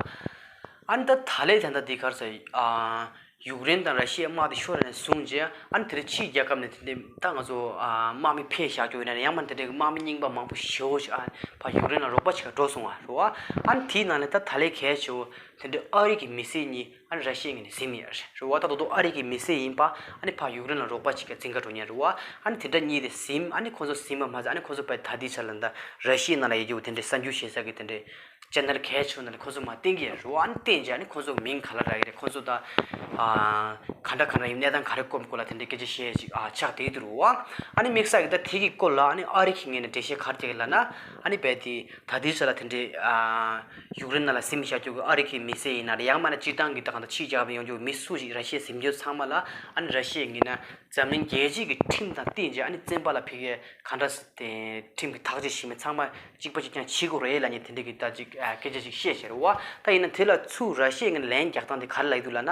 ཨ་ནི་ད་ད་ལས་ད་ལྟ་འདི་ག་རེ་ཟེར་ཨ། ཡུཀ་རེན་དང་ར་ཤི་ཡའི་དམག་དེ་ཤོར་ནས་བཟུང་རྗེས་ཨ་ནི་དེ་རིང་ཕྱིའི་རྒྱལ་ཁབ་ནས་དེ་འདྲའི་ད་ང་ཚོ་ཨ་དམག་མི་ཕེབས་བཞག་རྒྱུ་ཡིན་ན་ཡང་མ་དེ་འདྲའི་དམག་མི་རྙིང་པ་མང་པོ་ཞེ་བོ་ཞིག་ཨ་ཕ་ཡུཀ་རེན་ལ་རོགས་པ་བྱེད་ག་འགྲོ་སོང་བ་རེད་བ། ཨ་ནི་དེའི་ནང་ནས་ད་ད་ལས་གལ་ཆེ་བོ་དེ་འདྲའི་ཨ་རི་གི་མི་སེར་གཉིས་ཨ་ནི་ར་ཤི་ཡའི་ངོས་ནས་ཟིན་ཡོད་རེད་བ། ད་དོ་དོ་ཨ་རི་གི་མི་སེར་ཡིན་པ་ཨ་ནི་ཕ་ཡུཀ་རེན་ལ་རོགས་པ་བྱེད་ག་འཛིང་ག་འགྲོ་མཁན་རེད་བ། ཨ་ནི་དེ་འདྲ་གཉིས་དེ་ཟིན། ཨ་ནི་ཁོ་ཚོ་ཟིན་པ་མ་ཟད་ཨ་ནི་ཁོ་ཚོ་ཕ་ད་ལྟའི་ཆ་ལ་ད་ར་ཤི་ཡའི་ནང་ལ་ཡོད་རྒྱུ་དེ་འདྲའི་གསར་འགྱུར་བཤད་ས་གི་དེ་འདྲའི་ཅེ་ནལ་གལ་ཆེ་བོ་ནང་ལ་ཁོ་ཚོ་མར་བསྟན་གྱི་ཡོད་རེད་བ། ཨ་ནི་བསྟན་རྗེས་ཨ་ནི་ཁོ་ཚོ་མིང་ག་ལ་རག་གི་རེད། ཁོ་ཚོ་ད་ཨ་ག་འདྲ་ག་འདྲ་ཡིན་གནས་སྟངས་ག་རེ་སྐོར་སྐོར་ལ་དེ་འདྲའི་སྐད་ཆ་བཤད་ཅིག་ཨ་ཆགས་བསྡད་འདུག་རེད་བ། ཨ་ནི་དམིགས་བསལ་གྱི་ད་དེ་གི་སྐོར་ལ་ཨ་ནི་ཨ་རི་གི་ངོས་ནས་འགྲེལ་བཤད་ག་རེ་བྱེད་ཀྱི་ལབ་ན། ཨ་ནི་རྦད་དེ་ད་ལྟའི་ཆ་ལ་དེ་འདྲའི་ཨ་ཡུཀ་རེན་ནང་ལ་ཟིན་བཞག་རྒྱུ་གི་ཨ་རི་གི་མི་སེར་ཡིན་ན་རེད། ཡང་མིན་ན་སྤྱིར་བཏང་གི་ད་ག་འདྲ་ཕྱིའི་རྒྱལ་ཁབ་ནས་ཡོང་རྒྱུ་གི་མི་སུ་ཞིག་ར་ཤི་ཡ་ཟིན་རྒྱུ་ཚང་མ་ལ་ཨ་ནི་ར་ཤི་ཡའི་ངོས་ནས་འཛམ་གླིང་རྒྱལ་སྤྱིའི་གི་ཁྲིམས་དང་བསྟུན་བྱས་ཨ་ནི་བཙོན་པ་ལ་ཕུད་ཡས་ག་འདྲ་ཁྲིམས་ཀྱི་ཐག་གཅོད་བྱེད་མི་ཚང་མ་གཅིག་པ་གཅིག་རྐྱང་བྱེད་དགོས་རེད་ལབ་མཁན་དེ་འདྲ་གི་ད་ཅིག་ཨ་སྐད་ཆ་ཅིག་བཤད་བྱས་རེད་བ། ད་ཡིན་ན་དེ་ལ་ཚུར་ར་ཤི་ཡའི་ངོས་ནས་ལན་རྒྱག་སྟངས་དེ་ག་རེ་ལབ་ཀྱི་འདུག་ལབ་ན།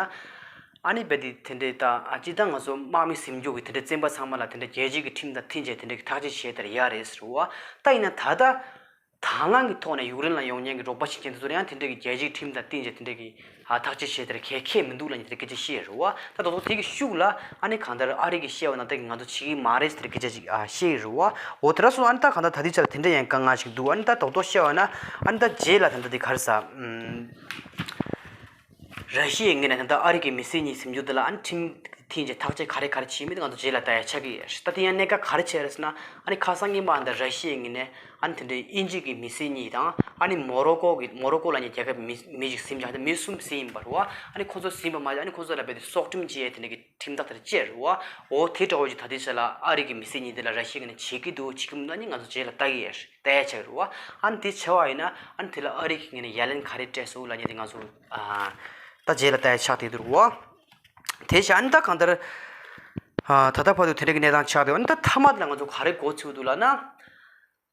ཨ་ནི་རྦད་དེ་དེ་འདྲའི་ད་ཨ་སྤྱིར་བཏང་ང་ཚོ་དམག་མི་ཟིན་རྒྱུ་གི་དེ་འདྲའི་བཙོན་པ་ཚང་མ་ལ་དེ་འདྲའི་རྒྱལ་སྤྱིའི་གི་ཁྲིམས་དང་མཐུན་བྱས་དེ་འདྲའི་གི་ཐག་གཅོད་བྱས་དེ་ཡག་རེད་ཟེར་བ། ད་ཡིན་ན་ད་ལྟ་དང་བླངས་ཀྱི་ཐོག་ནས་ཡུཀ་རེན་ལ་ཡོང་མཁན་གྱི་རོགས་པ་བྱེད་མཁན་དེ་ཚོར་ཡང་དེ་འདྲའི་གི་རྒྱལ་སྤྱིའི་ཁྲིམས་དང་མཐུན་བྱས་དེ་འདྲའི་གི་ཨ་ཐག་གཅོད་བྱས་དེར་ཁྱད་ཁྱད་མི་འདུག་ལབ་མཁན་དེ་འདྲའི་སྐད་ཆ་བཤད་རེད་བ། ད་དོ་དོ་དེ་གི་ཤུགས་ལ་ཨ་ནི་གང་ལྟར་ཨ་རི་གི་བཤད་པ་ནང་བཞིན་ང་ཚོ་བྱེད་ཀྱི་མ་རེད་ཟེར་སྐད་ཆ་ཅིག་ཨ་བཤད་ཀྱི་རེད་བ། འོ་དེ་འདྲ་སོང་ཨ་ནི་ད་གང་ལྟར་ད་ལྟའི་ཆ་ལ་དེ་འདྲ་ཡང་དཀའ་ངལ་ཞིག་འདུག་ཨ་ནི་ད་དོ་དོ་བཤད་པ་ན་ཨ་ནི་ད་རྗེས་ལ་ད་ལྟ་དེ་ག་རེ་ཟ། ར་ཤི་ཡའི་ངོས་ནས་ད་ལྟ་ཨ་རི་གི་མི་སེར་གཉིས་ཟིན་རྒྱུ་དེ་ལ་ཨ་ནི་ཁྲིམས་མཐུན་གྱི་ཐག་གཅོད་ག་རེ་ག་རེ་བྱས་མིན་དེ་ང་ཚོ་རྗེས་ལ་ལྟ་ཡ་ཆགས་ཀྱི་ཡོད། ད་དེ་ཡང་གནད་འགག་ག་རེ་བྱས་རེད་ཟེར་ན། ཨ་ནི་ཁ་སང་ཉིན་མ་ཨ་ནི་ད་ར་ཤི་ཡའི་ངོས་ནས་ཨ་ནི་དེ་འདྲའི་དབྱིན་ཇི་གི་མི་སེར་གཉིས་དང་ཨ་ནི་མོ་རོ་ཀོ་གི་མོ་རོ་ཀོ་ལབ་མཁན་རྒྱལ་ཁབ་མི་མི་ཞིག་ཟིན་བཞག་ད་མི་གསུམ་ཟིན་ཡིན་པ་རེད་བ། ཨ་ནི་ཁོ་ཚོ་ཟིན་པ་མ་ཟད་ཨ་ནི་ཁོ་ཚོ་ལ་རྦད་དེ་སྲོག་ཁྲིམས་བཅད་དེ་འདྲ་གི་ཁྲིམས་ཐག་དེར་བཅད་རེད་བ། འོ་དེ་འདྲ་བོ་ཅིག་ད་ལྟའི་ཆ་ལ་ཨ་རི་གི་མི་སེར་གཉིས་དེ་ལ་ར་ཤི་ཡའི་ངོས་ནས་བྱེད་ཀྱི་འདུག་བྱེད་ཀྱི་མི་འདུག་ཨ་ནི་ང་ཚོ་རྗེས་ལ་ལྟ་གི་ཡོད་རེད། ལྟ་ཡ་ཆགས་ཀྱི་རེད་བ། ཨ་ནི་དེ་བྱས་པ་ཡིན་ན་ཨ་ནི་དེ་ལ་ཨ་རི་གི་ངོས་ནས་ཡ་ལན་ག་རེ་སྤྲད་སོང་ལབ་མཁན་དེ་ང་ཚོ་ཨ་ད་རྗེས་ལ་ལྟ་ཡ་ཆགས་བསྡད་འདུག་རེད་བ། དེ་བཞིན་ཨ་ནི་ད་གང་ལྟར་ཨ་ད་ལྟ་བར་དུ་དེ་འདྲ་གི་གནས་སྟངས་ཆགས་བསྡད། ཨ་ནི་ད་མཐའ་མ་དེ་ལ་ང་ཚོ་ག་རེ་གོ་ཚུལ་འདུག་ལབ་ན།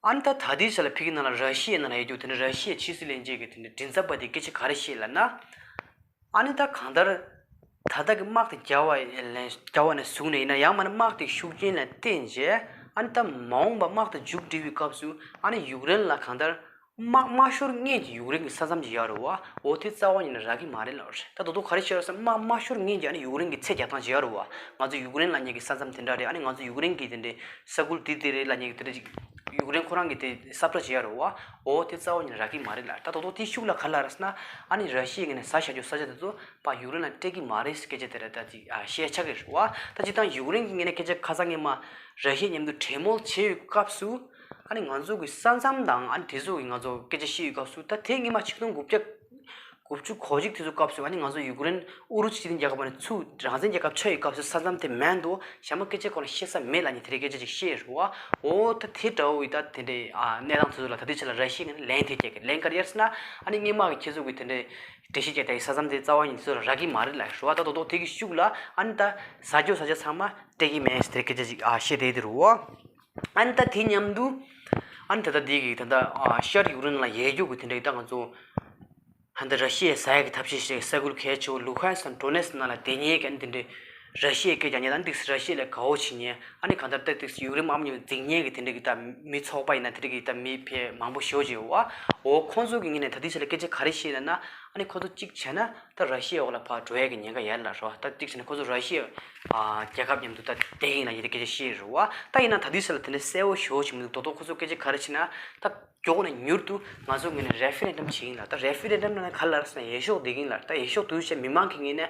ཨ་ནི་ད་ད་ལྟའི་ཆ་ལ་ཕ་གི་ནང་ལ་ར་ཤི་ཡའི་ནང་ལ་ཡོད་རྒྱུ་དེ་འདྲ་ར་ཤི་ཡའི་ཕྱི་སྲིད་བློན་ཆེན་གྱི་དེ་འདྲ་མགྲིན་ཚབ་པ་དེ་སྐད་ཆ་ག་རེ་བཤད་ལབ་ན། ཨ་ནི་ད་གང་ལྟར་ད་ལྟ་གི་དམག་དེ་རྒྱག་པ་ལས་རྒྱག་པ་ནས་བཟུང་ནས་ཡིན་ན་ཡང་མིན་ན་དམག་དེ་ཤུགས་རྐྱེན་ལ་བརྟེན་རྗེས་ཨ་ནི་ད་མ་འོངས་པ་དམག་དེ་མཇུག་སྒྲིལ་བའི་སྐབས་སུ་ཨ་ནི་ཡུཀ་རེན་ལ་གང་ལྟར་དམག་མ་ཤོར་སྔོན་གྱི་ཡུཀ་རེན་གྱི་ས་མཚམས་ཅིག་ཡོད་རེད་བ། འོ་དེ་རྩ་བ་ཉིད་ནས་རག་གི་མ་རེད་ལབ་རེད། ད་དོ་དོ་ག་རེ་བཤད་རེད་ཟེར་ན་དམག་མ་ཤོར་སྔོན་གྱི་ཨ་ནི་ཡུཀ་རེན་གྱི་ཚད་རྒྱག་སྟངས་ཅིག་ཡོད་རེད་བ། ང་ཚོ་ཡུཀ་རེན་ལབ་མཁན་གྱི་ས་མཚམས་དེ་འདྲ་རེད། ཨ་ནི་ང་ཚོ་ཡུཀ་རེན་གྱི་དེ་འདྲའི་ས་ཁུལ་དེ་དེ་རེད་ལབ་མཁན་གྱི་དེ་འདྲ་ཅིག་ཡུཀ་རེན་ཁོ་རང་གི་དེ་ས་ཁྲ་ཅིག་ཡོད་རེད་བ། འོ་དེ་རྩ་བ་ཉིད་ནས་རག་གི་མ་རེད་ལབ། ད་དོ་དོ་དེ་ཤུགས་ལ་ག་རེ་ལབ་རེད་ཟེར་ན། ཨ་ནི་ར་ཤི་ཡའི་ངོས་ནས་ཟ་བཞག་རྒྱུ་ས་ཆ་དེ་ཚོ་ཕར་ཡུཀ་རེན་ལ་སྤྲད་ཀྱི་མ་རེད་ཟེར་སྐད་ཆ་དེ་རེད། ད་ཅིག་ཨ་བཤད་ཆགས་ཀྱི་རེད་བ། ད་སྤྱིར་བཏང་ཡུཀ་རེན་གྱི་ངོས་ནས་སྐད་ཆ་ཁ་སང་ཉིན་མ་ར་ཤི་ཡ་མཉམ་དུ་གྲོས་མོལ་བྱེད་པའི་སྐབས་སུ་ཨ་ནི་ང་ཚོ་གི་ས་མཚམས་དང་ཨ་ནི་དེ་ཚོ་གི་ང་ཚོ་སྐད་ཆ་བཤད་པའི་སྐབས་སུ་ད་དེ་སྔོན་མ་ཆིག་སྟོང་དགུ་བརྒྱ་དགུ་བཅུ་གོ་གཅིག་དེ་ཚོ་སྐབས་སུ་ཨ་ནི་ང་ཚོ་ཡུཀ་རེན་ཨུ་རུ་སུ་སྤྱི་མཐུན་རྒྱལ་ཁབ་ནས་ཚུར་རང་བཙན་རྒྱལ་ཁབ་ཆགས་ཡོད་སྐབས་སུ་ས་མཚམས་དེ་མེད་འདུག་གཞན་པ་སྐད་ཆའི་སྐོར་ལ་བཤད་ས་མེད་ལབ་མཁན་དེ་འདྲའི་སྐད་ཆ་ཅིག་བཤད་ཡོད་རེད་བ། འོ་ད་དེ་འདྲ་བོ་ཡི་ད་དེ་འདྲའི་ཨ་གནས་སྟངས་དེ་ཚོ་ལ་ད་ལྟའི་ཆ་ལ་ར་ཤི་ཡའི་ངོས་ནས་ལན་དེ་རྒྱག་གི་ལན་ག་རེ་ཡོད་ཟེར་ན། ཨ་ནི་སྔོན་མ་གི་ཁྱེད་ཚོ་གི་དེ་འདྲའི་འགྲེལ་བཤད་རྒྱག་དེ་ས་མཚམས་དེ་རྩ་བ་ཉིད་དེ་ཚོ་ལ་རག་གི་མ་རེད་ལབ་རེད་བ། ད་དོ་དོ་དེ་གི་ཤུགས་ལ་ཨ་ནི་ད་ཟ་རྒྱུ་ཟ་ཆ་ཚང་མ་སྤྲད་ཀྱི་མེད་ཟེར་དེ་སྐད་ཆ་ཅིག་ཨ་བཤད་བསྡད་དེ་རེད་བ། ཨ་ནི་ད་དེ་མཉམ་དུ་ཨ་ནི་ད་ལྟ་འདི་གི་ད་ལྟ་ཨ་ཤར་ཡུཀ་རེན་ལ་ཡོད་རྒྱུ་གི་དེ་འདྲ་གི་ད་ང་ཚོ་ཧན་ད་ར་ཤི་ཡས་ཟ་ཡག་གི་ཐབས་ཤེས་བྱས་ས་ཁུལ་གལ་ཆེ་བོ་ལུ་ཧན་སི་དང་ཌོ་ནེ་སི་ནང་ལ་བསྡད་མཁན་གྱི་ཨ་ནི་དེ་འདྲའི་ར་ཤི་ཡའི་སྐད་རྒྱག་མཁན་དང་ཏིག་ཙི་ར་ཤི་ཡ་ལ་དགའ་བོ་བྱེད་མཁན་ཨ་ནི་གང་ལྟར་ཏིག་ཙི་ཡུཀ་རེན་དམག་མི་འཛིང་མཁན་གྱི་དེ་འདྲ་གི་ད་མི་ཚོགས་པ་ཡིན་ན་དེ་འདྲ་གི་ད་མི་ཕལ་མང་པོ་ཞེ་པོ་ཅིག་ཡོད་བ། འོ་ཁོང་ཚོ་གི་ངོས་ནས་ད་ལྟའི་ཆ་ལ་སྐད་ཆ་ག་རེ་བཤད་ལབ་ན། ཨ་ནི་ཁོ་ཚོ་གཅིག་བྱས་ན་ད་ར་ཤི་ཡའི་འོག་ལ་ཕར་འགྲོ་ཡས་ཀྱི་ཉེན་ཁ་ཡོད་ལབ་རེད་བ། ད་གཅིག་བྱས་ན་ཁོ་ཚོ་ར་ཤི་ཡའི་ཨ་རྒྱལ་ཁབ་མཉམ་དུ་ད་བསྡད་ཀྱི་ཡིན་ལབ་ཡས་དེ་སྐད་ཆ་བཤད་རེད་བ། ད་ཡིན་ན་ད་ལྟའི་ཆ་ལ་དེ་འདྲ་གསལ་པོ་ཞེ་པོ་ཅིག་མི་འདུག་དོ་དོ་ཁོ་ཚོ་སྐད་ཆ་ག་རེ་བྱས་ན་ད་མགྱོགས་ནས་མྱུར་དུ་ང་ཚོ་ངོས་ནས་རེ་ཧྥི་རེན་ཌམ་བྱེད་ཀྱི་ཡིན་ལབ། ད་རེ་ཧྥི་རེན་ཌམ་ལབ་ན་ག་རེ་ལབ་ཟེར་ན་འོས་ཤོག་འདེགས་ཀྱི་ཡིན་ལབ། ད་འོས་ཤོག་འདེགས་བྱས་མི་མང་གི་ངོས་ནས་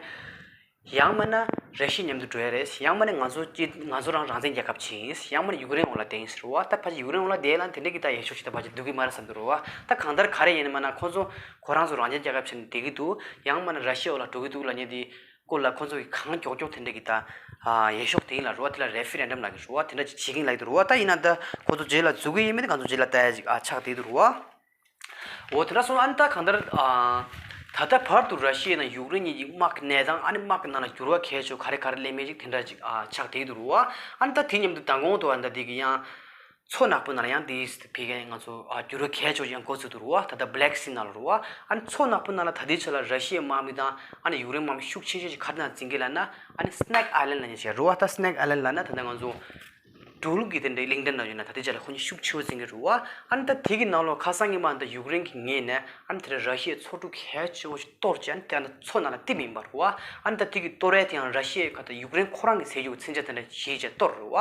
ཡང་མིན་ན་ར་ཤི་ཡ་མཉམ་དུ་འགྲོ་ཡ་རེད། ཡང་མིན་ན་ང་ཚོ་སྤྱི་ང་ཚོ་རང་རང་བཙན་རྒྱལ་ཁབ་བྱེད་ཡིན། ཡང་མིན་ན་ཡུཀ་རེན་འོག་ལ་བསྡད་ཡིན་ཟེར་བ། ད་ཕལ་ཆེར་ཡུཀ་རེན་འོག་ལ་བསྡད་ལབ་དེ་འདྲ་གི་ད་འོས་ཤོག་ཅིག་ད་ཕལ་ཆེར་འདུག་གི་མ་རེད་བསམ་འདུག་རེད་བ། ད་གང་ལྟར་ག་རེ་ཡིན་མིན་ན་ཁོ་ཚོ་ཁོ་རང་ཚོ་རང་བཙན་རྒྱལ་ཁབ་བྱས་ནས་བསྡད་ཀྱི་འདུག་ཡང་མིན་ན་ར་ཤི་ཡ་འོག་ལ་འགྲོ་གི་འདུག་ལབ་མཁན་དེ་སྐོར་ལ་ཁོ་ཚོ་གི་གང་མགྱོགས་མགྱོགས་དེ་འདྲ་གི་ད་འོས་ཤོག་དེ་ཡིན་ལབ་རེད་བ། དེ་ལ་རེ་ཧྥི་རེན་ཌམ་ལབ་ཀྱི་རེད་བ། དེ་འདྲ་ཅིག་བྱེད་ཀྱི་ཡིན་ལབ་ཀྱི་འདུག་རེད་བ། ད་ཡིན་ན་ད་ཁོ་ཚོ་རྗེས་ལ་འཛུགས་ཀྱི་ཡིན་མིན་དེ་ང་ཚོ་རྗེས་ལ་ལྟ་ཡ་ཅིག་ཨ་ཆགས་བསྡད་འདུག་རེད་བ། འོ་དེ་འདྲ་སོང་ཨ་ནི་ད་གང་ལྟར་ཨ་ད་ལྟ་བར་དུ་ར་ཤི་ཡ་ནང་ཡུཀ་རེན་གཉིས་ཀྱི་དམག་གི་གནས་སྟངས་ཨ་ནི་དམག་གི་ནང་ལ་འགྱུར་བ་གལ་ཆེ་ག་རེ་ག་རེ་སླེབས་མིན་ཅིག་དེ་འདྲ་ཅིག་ཨ་ཆགས་བསྡད་འདུག་རེད་བ། ཨ་ནི་ད་དེ་མཉམ་དུ་མདང་དགོང་དུ་ཨ་ནི་ད་དེ་གི་ཡང་མཚོ་ནག་པོ་ནང་ལ་ཡང་དེ་ཕ་གིའི་ང་ཚོ་ཨ་འགྱུར་བ་གལ་ཆེ་ཅིག་ཡང་འགོ་ཚུགས་འདུག་རེད་བ། ད་ལྟ་བྷི་ལེག་སི་ནང་ལ་རེད་བ། ཨ་ནི་མཚོ་ནག་པོ་ནང་ལ་ད་ལྟའི་ཆ་ལ་ར་ཤི་ཡའི་དམག་མི་དང་ཨ་ནི་ཡུཀ་རེན་དམག་མི་ཤུགས་ཆེ་ཤོས་ཅིག་ག་རེ་ནང་འཛིང་གི་ལབ་ན། ཨ་ནི་སི་ནེག་ཨའི་ལན་ལབ་མཁན་ཅིག་རེད་བ། ད་སི་ནེག་ཨའི་ལན་ལབ་ན་ད་ལྟ་ང་ཚོ་ འབྲུག་གི་དེ་འདྲའི་གླིང་ཕྲན་ནང་ཡོད་ན་ད་ལྟའི་ཆ་ལ་ཁོ་གཉིས་ཤུགས་ཆེ་བོ་འཛིང་གི་རེད་བ། ཨ་ནི་ད་དེ་གི་ནང་ལོགས་ཁ་སང་ཉི་མ་འདི་ཡུཀ་རེན་གྱི་ངོས་ནས་ཨ་ནི་དེ་འདྲ་ར་ཤི་ཡའི་མཚོ་གྲུ་གལ་ཆེ་བོ་ཞིག་གཏོར་བྱས། ཨ་ནི་དེ་ནི་མཚོ་ནང་ལ་བཏིང་ཡིན་པ་རེད་བ། ཨ་ནི་ད་དེ་གི་གཏོར་ཡས་དེ་ཡང་ར་ཤི་ཡའི་ཁ་ད་ཡུཀ་རེན་ཁོ་རང་གི་ཟེར་རྒྱུ་མཚོན་ཆ་དེ་འདྲ་བྱས་བྱས་གཏོར་རེད་བ།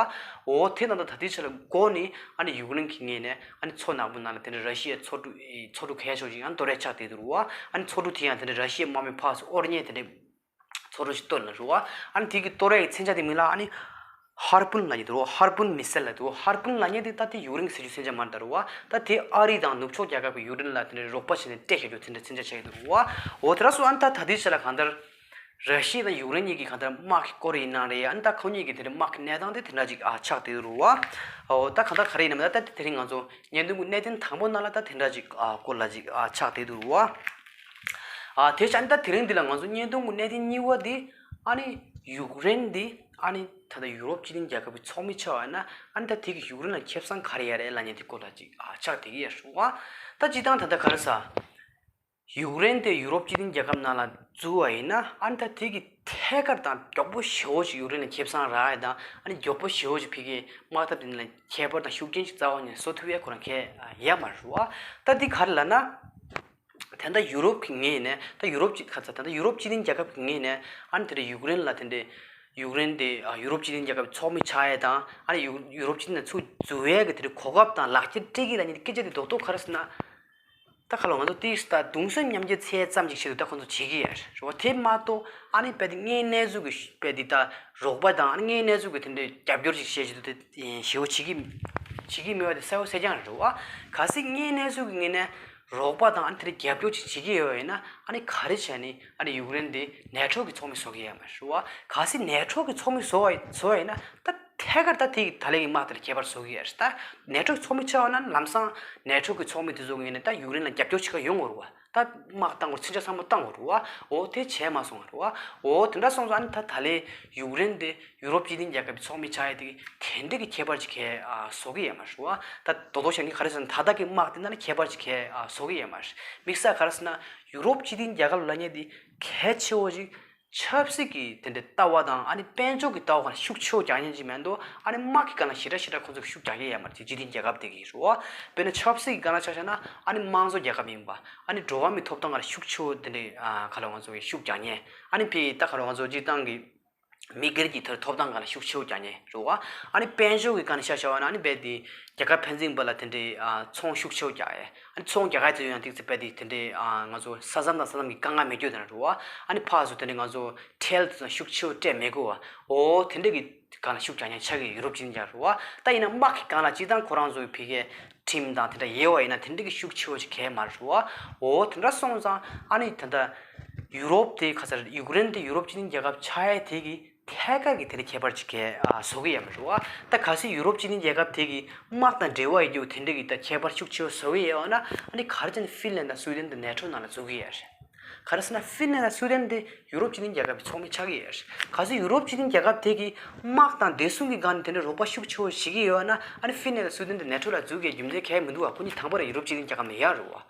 འོ་དེ་ནང་ད་ད་ལྟའི་ཆ་ལ་འགོ་ནས་ཨ་ནི་ཡུཀ་རེན་གྱི་ངོས་ནས་ཨ་ནི་མཚོ་ནག་པོ་ནང་ལ་དེ་འདྲ་ར་ཤི་ཡའི་མཚོ་གྲུ་མཚོ་གྲུ་གལ་ཆེ་བོ་ཞིག་ཡང་གཏོར་ཡས་ཆགས་བསྡད་འདུག་རེད་བ། ཨ་ནི་མཚོ་གྲུ་དེ་ཡང་དེ་འདྲ་ར་ཤི་ཡའི་དམག་མི་ཕར་ཚུར་དབོར་མཁན་དེ་འདྲ། མཚོ་གྲུ་ཞིག་གཏོར་ན་རུ་བ། ཨ་ནི་དེ་གི་གཏོར་ཡའི་མཚོན་ཆ་དེ་མིང་ལ་ཨ་ནི་ཧར་པུན་ལབ་ཀྱི་འདུག་རུ། ཧར་པུན་མི་སེལ་ལབ་འདུག་ཧར་པུན་ལབ་མཁན་དེ་ད་དེ་ཡུཀ་རེན་གྱི་ཟེར་རྒྱུ་མཚོན་ཆ་མ་རེད་ད་རུ་བ། ད་དེ་ཨ་རི་དང་ནུབ་ཕྱོགས་རྒྱལ་ཁབ་ཀྱི་ཡུཀ་རེན་ལ་དེ་འདྲ་རོགས་པ་བྱས་ནས་སྤྲད་བཞག་རྒྱུ་དེ་འདྲ་མཚོན་ཆ་ཆགས་ཀྱི་འདུག་རུ་བ། འོ་དེ་ར་སོ་ཨ་ནི་ད་ད་དེའི་ཆ་ལ་གང་ལྟར་ར་ཤི་ཡ་དང་ཡུཀ་རེན་གཉིས་ཀྱི་གང་ལྟར་དམག་གི་སྐོར་ཡིན་ན་རེད། ཨ་ནི་ད་ཁོ་གཉིས་ཀྱི་དེ་འདྲ་དམག་གི་གནས་སྟངས་དེ་དེ་འདྲ་ཅིག་ཨ་ཆགས་བསྡད་རུ་བ། འོ་ད་གང་ལྟར་ག་རེ་ཡིན་ནམ་ད་ད་དེ་རིང་ང་ཚོ་བརྙན་ཐུང་གི་གནད་དོན་དང་པོ་ནང་ལ་ད་དེ་འདྲ་ཅིག་ཨ་སྐོར་ལ་ཅིག་ཨ་ཆགས་བསྡད་འདུག་རུ་བ། ཨ་དེ་བྱས་ཨ་ནི་ད་དེ་རིང་འདི་ལ་ང་ཚོ་བརྙན་ཐུང་གི་གནད་དོན་གཉིས་པ་འདི་ཨ་ནི་ཡུཀ་རེན་འདི་ཨ་ནི་ད་ལྟ་ཡུ་རོབ་སྤྱི་མཐུན་རྒྱལ་ཁབ་ཀྱི་ཚོགས་མི་ཆགས་པ་ཡིན་ན་ཨ་ནི་ད་དེ་གི་ཡུཀ་རེན་ལ་ཁེ་བཟང་ག་རེ་ཡོད་རེད་ལབ་མཁན་དེ་སྐོར་ལ་ཅིག་ཨ་ཆགས་བསྡད་ཀྱི་ཡོད་རེད་བ། ད་སྤྱིར་བཏང་ད་ལྟ་ག་རེ་ཟ། ཡུཀ་རེན་དེ་ཡུ་རོབ་སྤྱི་མཐུན་རྒྱལ་ཁབ་ནང་ལ་འཛུལ་བ་ཡིན་ན་ཨ་ནི་ད་དེ་གི་ཐད་ཀར་དང་མགྱོགས་པོ་ཞེ་བོ་ཞིག་ཡུཀ་རེན་ལ་ཁེ་བཟང་རག་ཡ་དང་ཨ་ནི་མགྱོགས་པོ་ཞེ་བོ་ཞིག་ཕ་གིའི་དམག་འཐབ་དེ་ནང་ལ་ཁྱད་པར་དང་ཤུགས་རྐྱེན་ཞིག་རྩ་བ་ནས་བཟོ་ཐུབ་ཡ་ཁོ་རང་གལ་ཡོད་མ་རེད་བ། ད་འདི་ག་རེ་ལབ་ན། ད་ལྟ་ཡུ་རོབ་ཀྱི་ངོས་ནས་ད་ཡུ་རོབ་ཀྱི་ཁ་ཚ་ད་ལྟ་ཡུ་རོབ་སྤྱི་མཐུན་རྒྱལ་ཁབ་ཀྱི་ངོས་ནས་ཨ་ནི་དེ་འདྲ་ཡུཀ་རེན་ལ་དེ་འདྲ་ཡུཀ་རེན་དེ་ཡུ་རོབ་སྤྱི་མཐུན་རྒྱལ་ཁབ་ཚོགས་མི་ཆགས་ཡས་དང་ཨ་ནི་ཡུ་ཡུ་རོབ་སྤྱི་མཐུན་ལ་ཚུར་འཛུལ་ཡས་ཀྱི་དེ་འདྲ་གོ་སྐབས་དང་ལག་ཁྱེར་སྤྲད་ཀྱི་ལབ་མཁན་དེ་སྐད་ཆ་དེ་རྡོག་རྡོག་ག་རེ་ཟེར་ན། ད་ཁ་ལོ་ང་ཚོ་ཏིས་ད་གདུང་སེམས་མཉམ་སྐྱེད་ཚད་ཙམ་ཞིག་བྱེད་དུས་ད་ཁོང་ཚོ་བྱེད་ཀྱི་ཡོད་རེད་བ། དེ་མ་གཏོགས་ཨ་ནི་དཔེ་དེ་དངོས་གནས་ཚུལ་གྱི་དཔེ་དེ་ད་རོགས་པ་དང་ཨ་ནི་དངོས་གནས་ཚུལ་གྱི་དེ་འདྲའི་རྒྱབ་སྐྱོར་ཅིག་བྱེད་ཀྱི་འདུག་དེ་ཞེ་བོ་བྱེད་ཀྱི་བྱེད་ཀྱི་མེད་པ་དེ་གསལ་པོ་གསལ་རྐྱང་རེད་བ། གལ་སྲིད་དངོས་གནས་ཚུལ་གྱི་ངོས་ནས་རོགས་པ་དང་ཨ་ནི་དེ་འདྲའི་རྒྱབ་སྐྱོར་ཅིག་བྱེད་ཀྱི་ཡོད་པ་ཡིན་ན་ཨ་ནི་ག་རེ་བྱས་ནས་ཨ་ནི་ཡུཀ་རེན་དེ་ནེ་ཊོ་གི་ཚོགས་མི་བཟོ་གི་ཡོད་མ་རེད་བ། གལ་སྲིད་ནེ་ཊོ་གི་ཚོགས་མི་བཟོ་བ་བཟོ་བ་ཡིན་ན་ད། ཐད་ཀར་ད་དེ་ད་ལན་གྱི་དམག་དེ་ལ་ཁྱད་པར་བཟོ་གི་ཡོད་རེད། ད་ནེ་ཊོ་གི་ཚོགས་མི་ཆགས་པ་ན་ལམ་སང་ནེ་ཊོ་གི་ཚོགས་མི་དེ་ཚོ་གི་ངོས་ནས་ད་ཡུཀ་རེན་ལ་རྒྱབ་སྐྱོར་བྱེད་ཀ་ཡོང་དགོས་རེད་བ། ད་དམག་བཏང་དགོས་མཚོན་ཆ་ཚང་མ་བཏང་དགོས་རེད་བ། འོ་དེ་བྱས་མ་སོང་བ་རེད་བ། འོ་དེ་འདྲ་སོང་ཙང་ཨ་ནི་ད་ད་ལན་ཡུཀ་རེན་དེ་ཡུ་རོབ་སྤྱི་མཐུན་རྒྱལ་ཁབ་ཀྱི་ཚོགས་མི་ཆགས་ཡ་དེ་དེ་འདྲ་གི་ཁྱད་པར་ཅིག་གས་ཨ་བཟོ་གི་ཡོད་མ་རེད་བ། ད་རྡོག་རྡོག་བཤད་ན་ག་རེ་ཟེར་ན་ད་ལྟ་གི་དམག་དེ་ནང་ལ་ཁྱད་པར་ཅིག་གས་ཨ་བཟོ་གི་ཡོད་མ་རེད། དམིགས་བསལ་ག་རེ་ཟེར་ན་ཡུ་རོབ་སྤྱི་མཐུན་རྒྱལ་ཁབ་ལབ་མཁན་དེ་གལ་ཆེ་བོ་ཅིག་ཆབ་སྲིད་ཀྱི་དེ་འདྲའི་ལྟ་བ་དང་ཨ་ནི་དཔལ་འབྱོར་གྱི་ལྟ་བ་སྒང་ལ་ཤུགས་ཆེ་བོ་རྒྱག་མཁན་ཅིག་མེད་འདུག་ཨ་ནི་དམག་གི་སྒང་ལ་ཞེ་དྲག་ཞེ་དྲག་ཁོང་ཚོ་གིས་ཤུགས་རྒྱག་གི་ཡོད་མ་རེད། སྤྱི་མཐུན་རྒྱལ་ཁབ་དེ་གི་རེད་བ། དཔེར་ན་ཆབ་སྲིད་ཀྱི་སྒང་ལ་ཆ་བཞག་ན་ཨ་ནི་དམངས་གཙོ་རྒྱལ་ཁབ་ཡིན་པ་ཨ་ནི་འགྲོ་བ་མིའི་ཐོབ་ཐང་སྒང་ལ་ཤུགས་ཆེ་བོ་དེ་འདྲའི་ཨ་ག་ལ་ང་ཚོ་གིས་ཤུགས་རྒྱག་མཁན་ཨ་ནི་ཕ་གི་ད་ག་ལ་ང་ཚོ་སྤྱིར་བཏང་གི་མི་སྒེར་གྱི་ཐོབ་ཐང་སྒང་ལ་ཤུགས་ཆེ་བོ་རྒྱག་མཁན་རེད་བ། ཨ་ནི་དཔལ་འབྱོར་གྱི་སྒང་ལ་ཆ་བཞག་པ་ན་ཨ་ནི་རྦད་དེ་རྒྱལ་ཁབ་ཕན་ཚུན་བར་ལ་དེ་འདྲའི་ཨ་ཚོང་ཤུགས་ཆེ་བོ་རྒྱག་ཡས། ཨ་ནི་ཚོང་རྒྱག་ཡས་དེ་ཡང་ཏོག་ཙམ་རྦད་དེ་དེ་འདྲའི་ཨ་ང་ཚོ་ས་མཚམས་དང་ས་མཚམས་ཀྱི་དཀའ་ངལ་མེད་རྒྱུ་དེ་འདྲ་རེད་བ། ཨ་ནི་ཕར་ཚུར་དེ་འདྲའི་ང་ཚོ་ཁྲལ་དེ་ཚོ་ཤུགས་ཆེ་བོ་སྤྲད་མི་དགོས་བ། འོ་དེ་འདྲ་གི་སྒང་ལ་ཤུགས་རྒྱག་མཁན་ཆགས་ཀྱི་ཡོད་རེད་བ། སྤྱི་མཐུན་རྒྱལ་ཁབ་རེད་བ། ད་ཡིན་ན་དམག་གི་སྒང་ལ་སྤྱིར་བཏང་ཁོ་རང་ཚོའི་ཕ་གིའི་ཁྲིམས་དང་དེ་འདྲ་ཡོད་པ་ཡིན་ན་དེ་འདྲ་གི་ཤུགས་ཆེ་བོ་ཞིག་གས་མ་རེད་བ། འོ་དེ་འདྲ་སོང་ཙང་ཨ་ནི་ད་ལྟ་ཡུ་རོབ་དེ་ག་ས་རེད། ཡུཀ་རེན་དེ་ཡུ་རོབ་སྤྱི་མཐུན་རྒྱལ་ཁབ་ཆགས་ཡས་དེ་གི་ཐད་ཀར་གྱི་དེ་འདྲ་ཁྱད་པར་ཅིག་གས་ཨ་བཟོ་གི་ཡོད་མ་རེད་བ། ད་གལ་སྲིད་ཡུ་རོབ་སྤྱི་མཐུན་རྒྱལ་ཁབ་དེ་གི་དམག་དང་འབྲེལ་བ་ཡོད་རྒྱུ་དེ་འདྲ་གི་ད་ཁྱད་པར་ཤུགས་ཆེ་བོ་བཟོ་གི་ཡོད་ན་ཨ་ནི་ག་རེ་བྱས་ནས་ཧྥིན་ལན་དང་སུའེ་ཏན་དེ་ནེ་ཊོ་ནང་ལ་འཛུལ་གི་ཡོད་རེད། ག་རེ་ཟེར་ན་ཧྥིན་ལན་དང་སུའེ་ཏན་དེ་ཡུ་རོབ་སྤྱི་མཐུན་རྒྱལ་ཁབ་ཀྱི་ཚོགས་མི་ཆགས་ཀྱི་ཡོད་རེད། གལ་སྲིད་ཡུ་རོབ་སྤྱི་མཐུན་རྒྱལ་ཁབ་དེ་གིས་དམག་དང་བདེ་སྲུང་གི་སྒང་ནས་དེ་འདྲའི་རོགས་པ་ཤུགས་ཆེ་བོ་བྱེད་ཀྱི་ཡོད་ན་ཨ་ནི་ཧྥིན་ལན་དང་སུའེ་ཏན་དེ་ནེ་ཊོ་ལ་འཛུལ་གྱི་རྒྱུ་མཚན་གང་ཡང་མི་འདུག་བ། ཁོ་གཉིས་དང་པོ་ར་ཡུ་རོབ་སྤྱི་མཐུན་རྒྱལ་ཁབ་ནས་ཡོད་རེད་བ།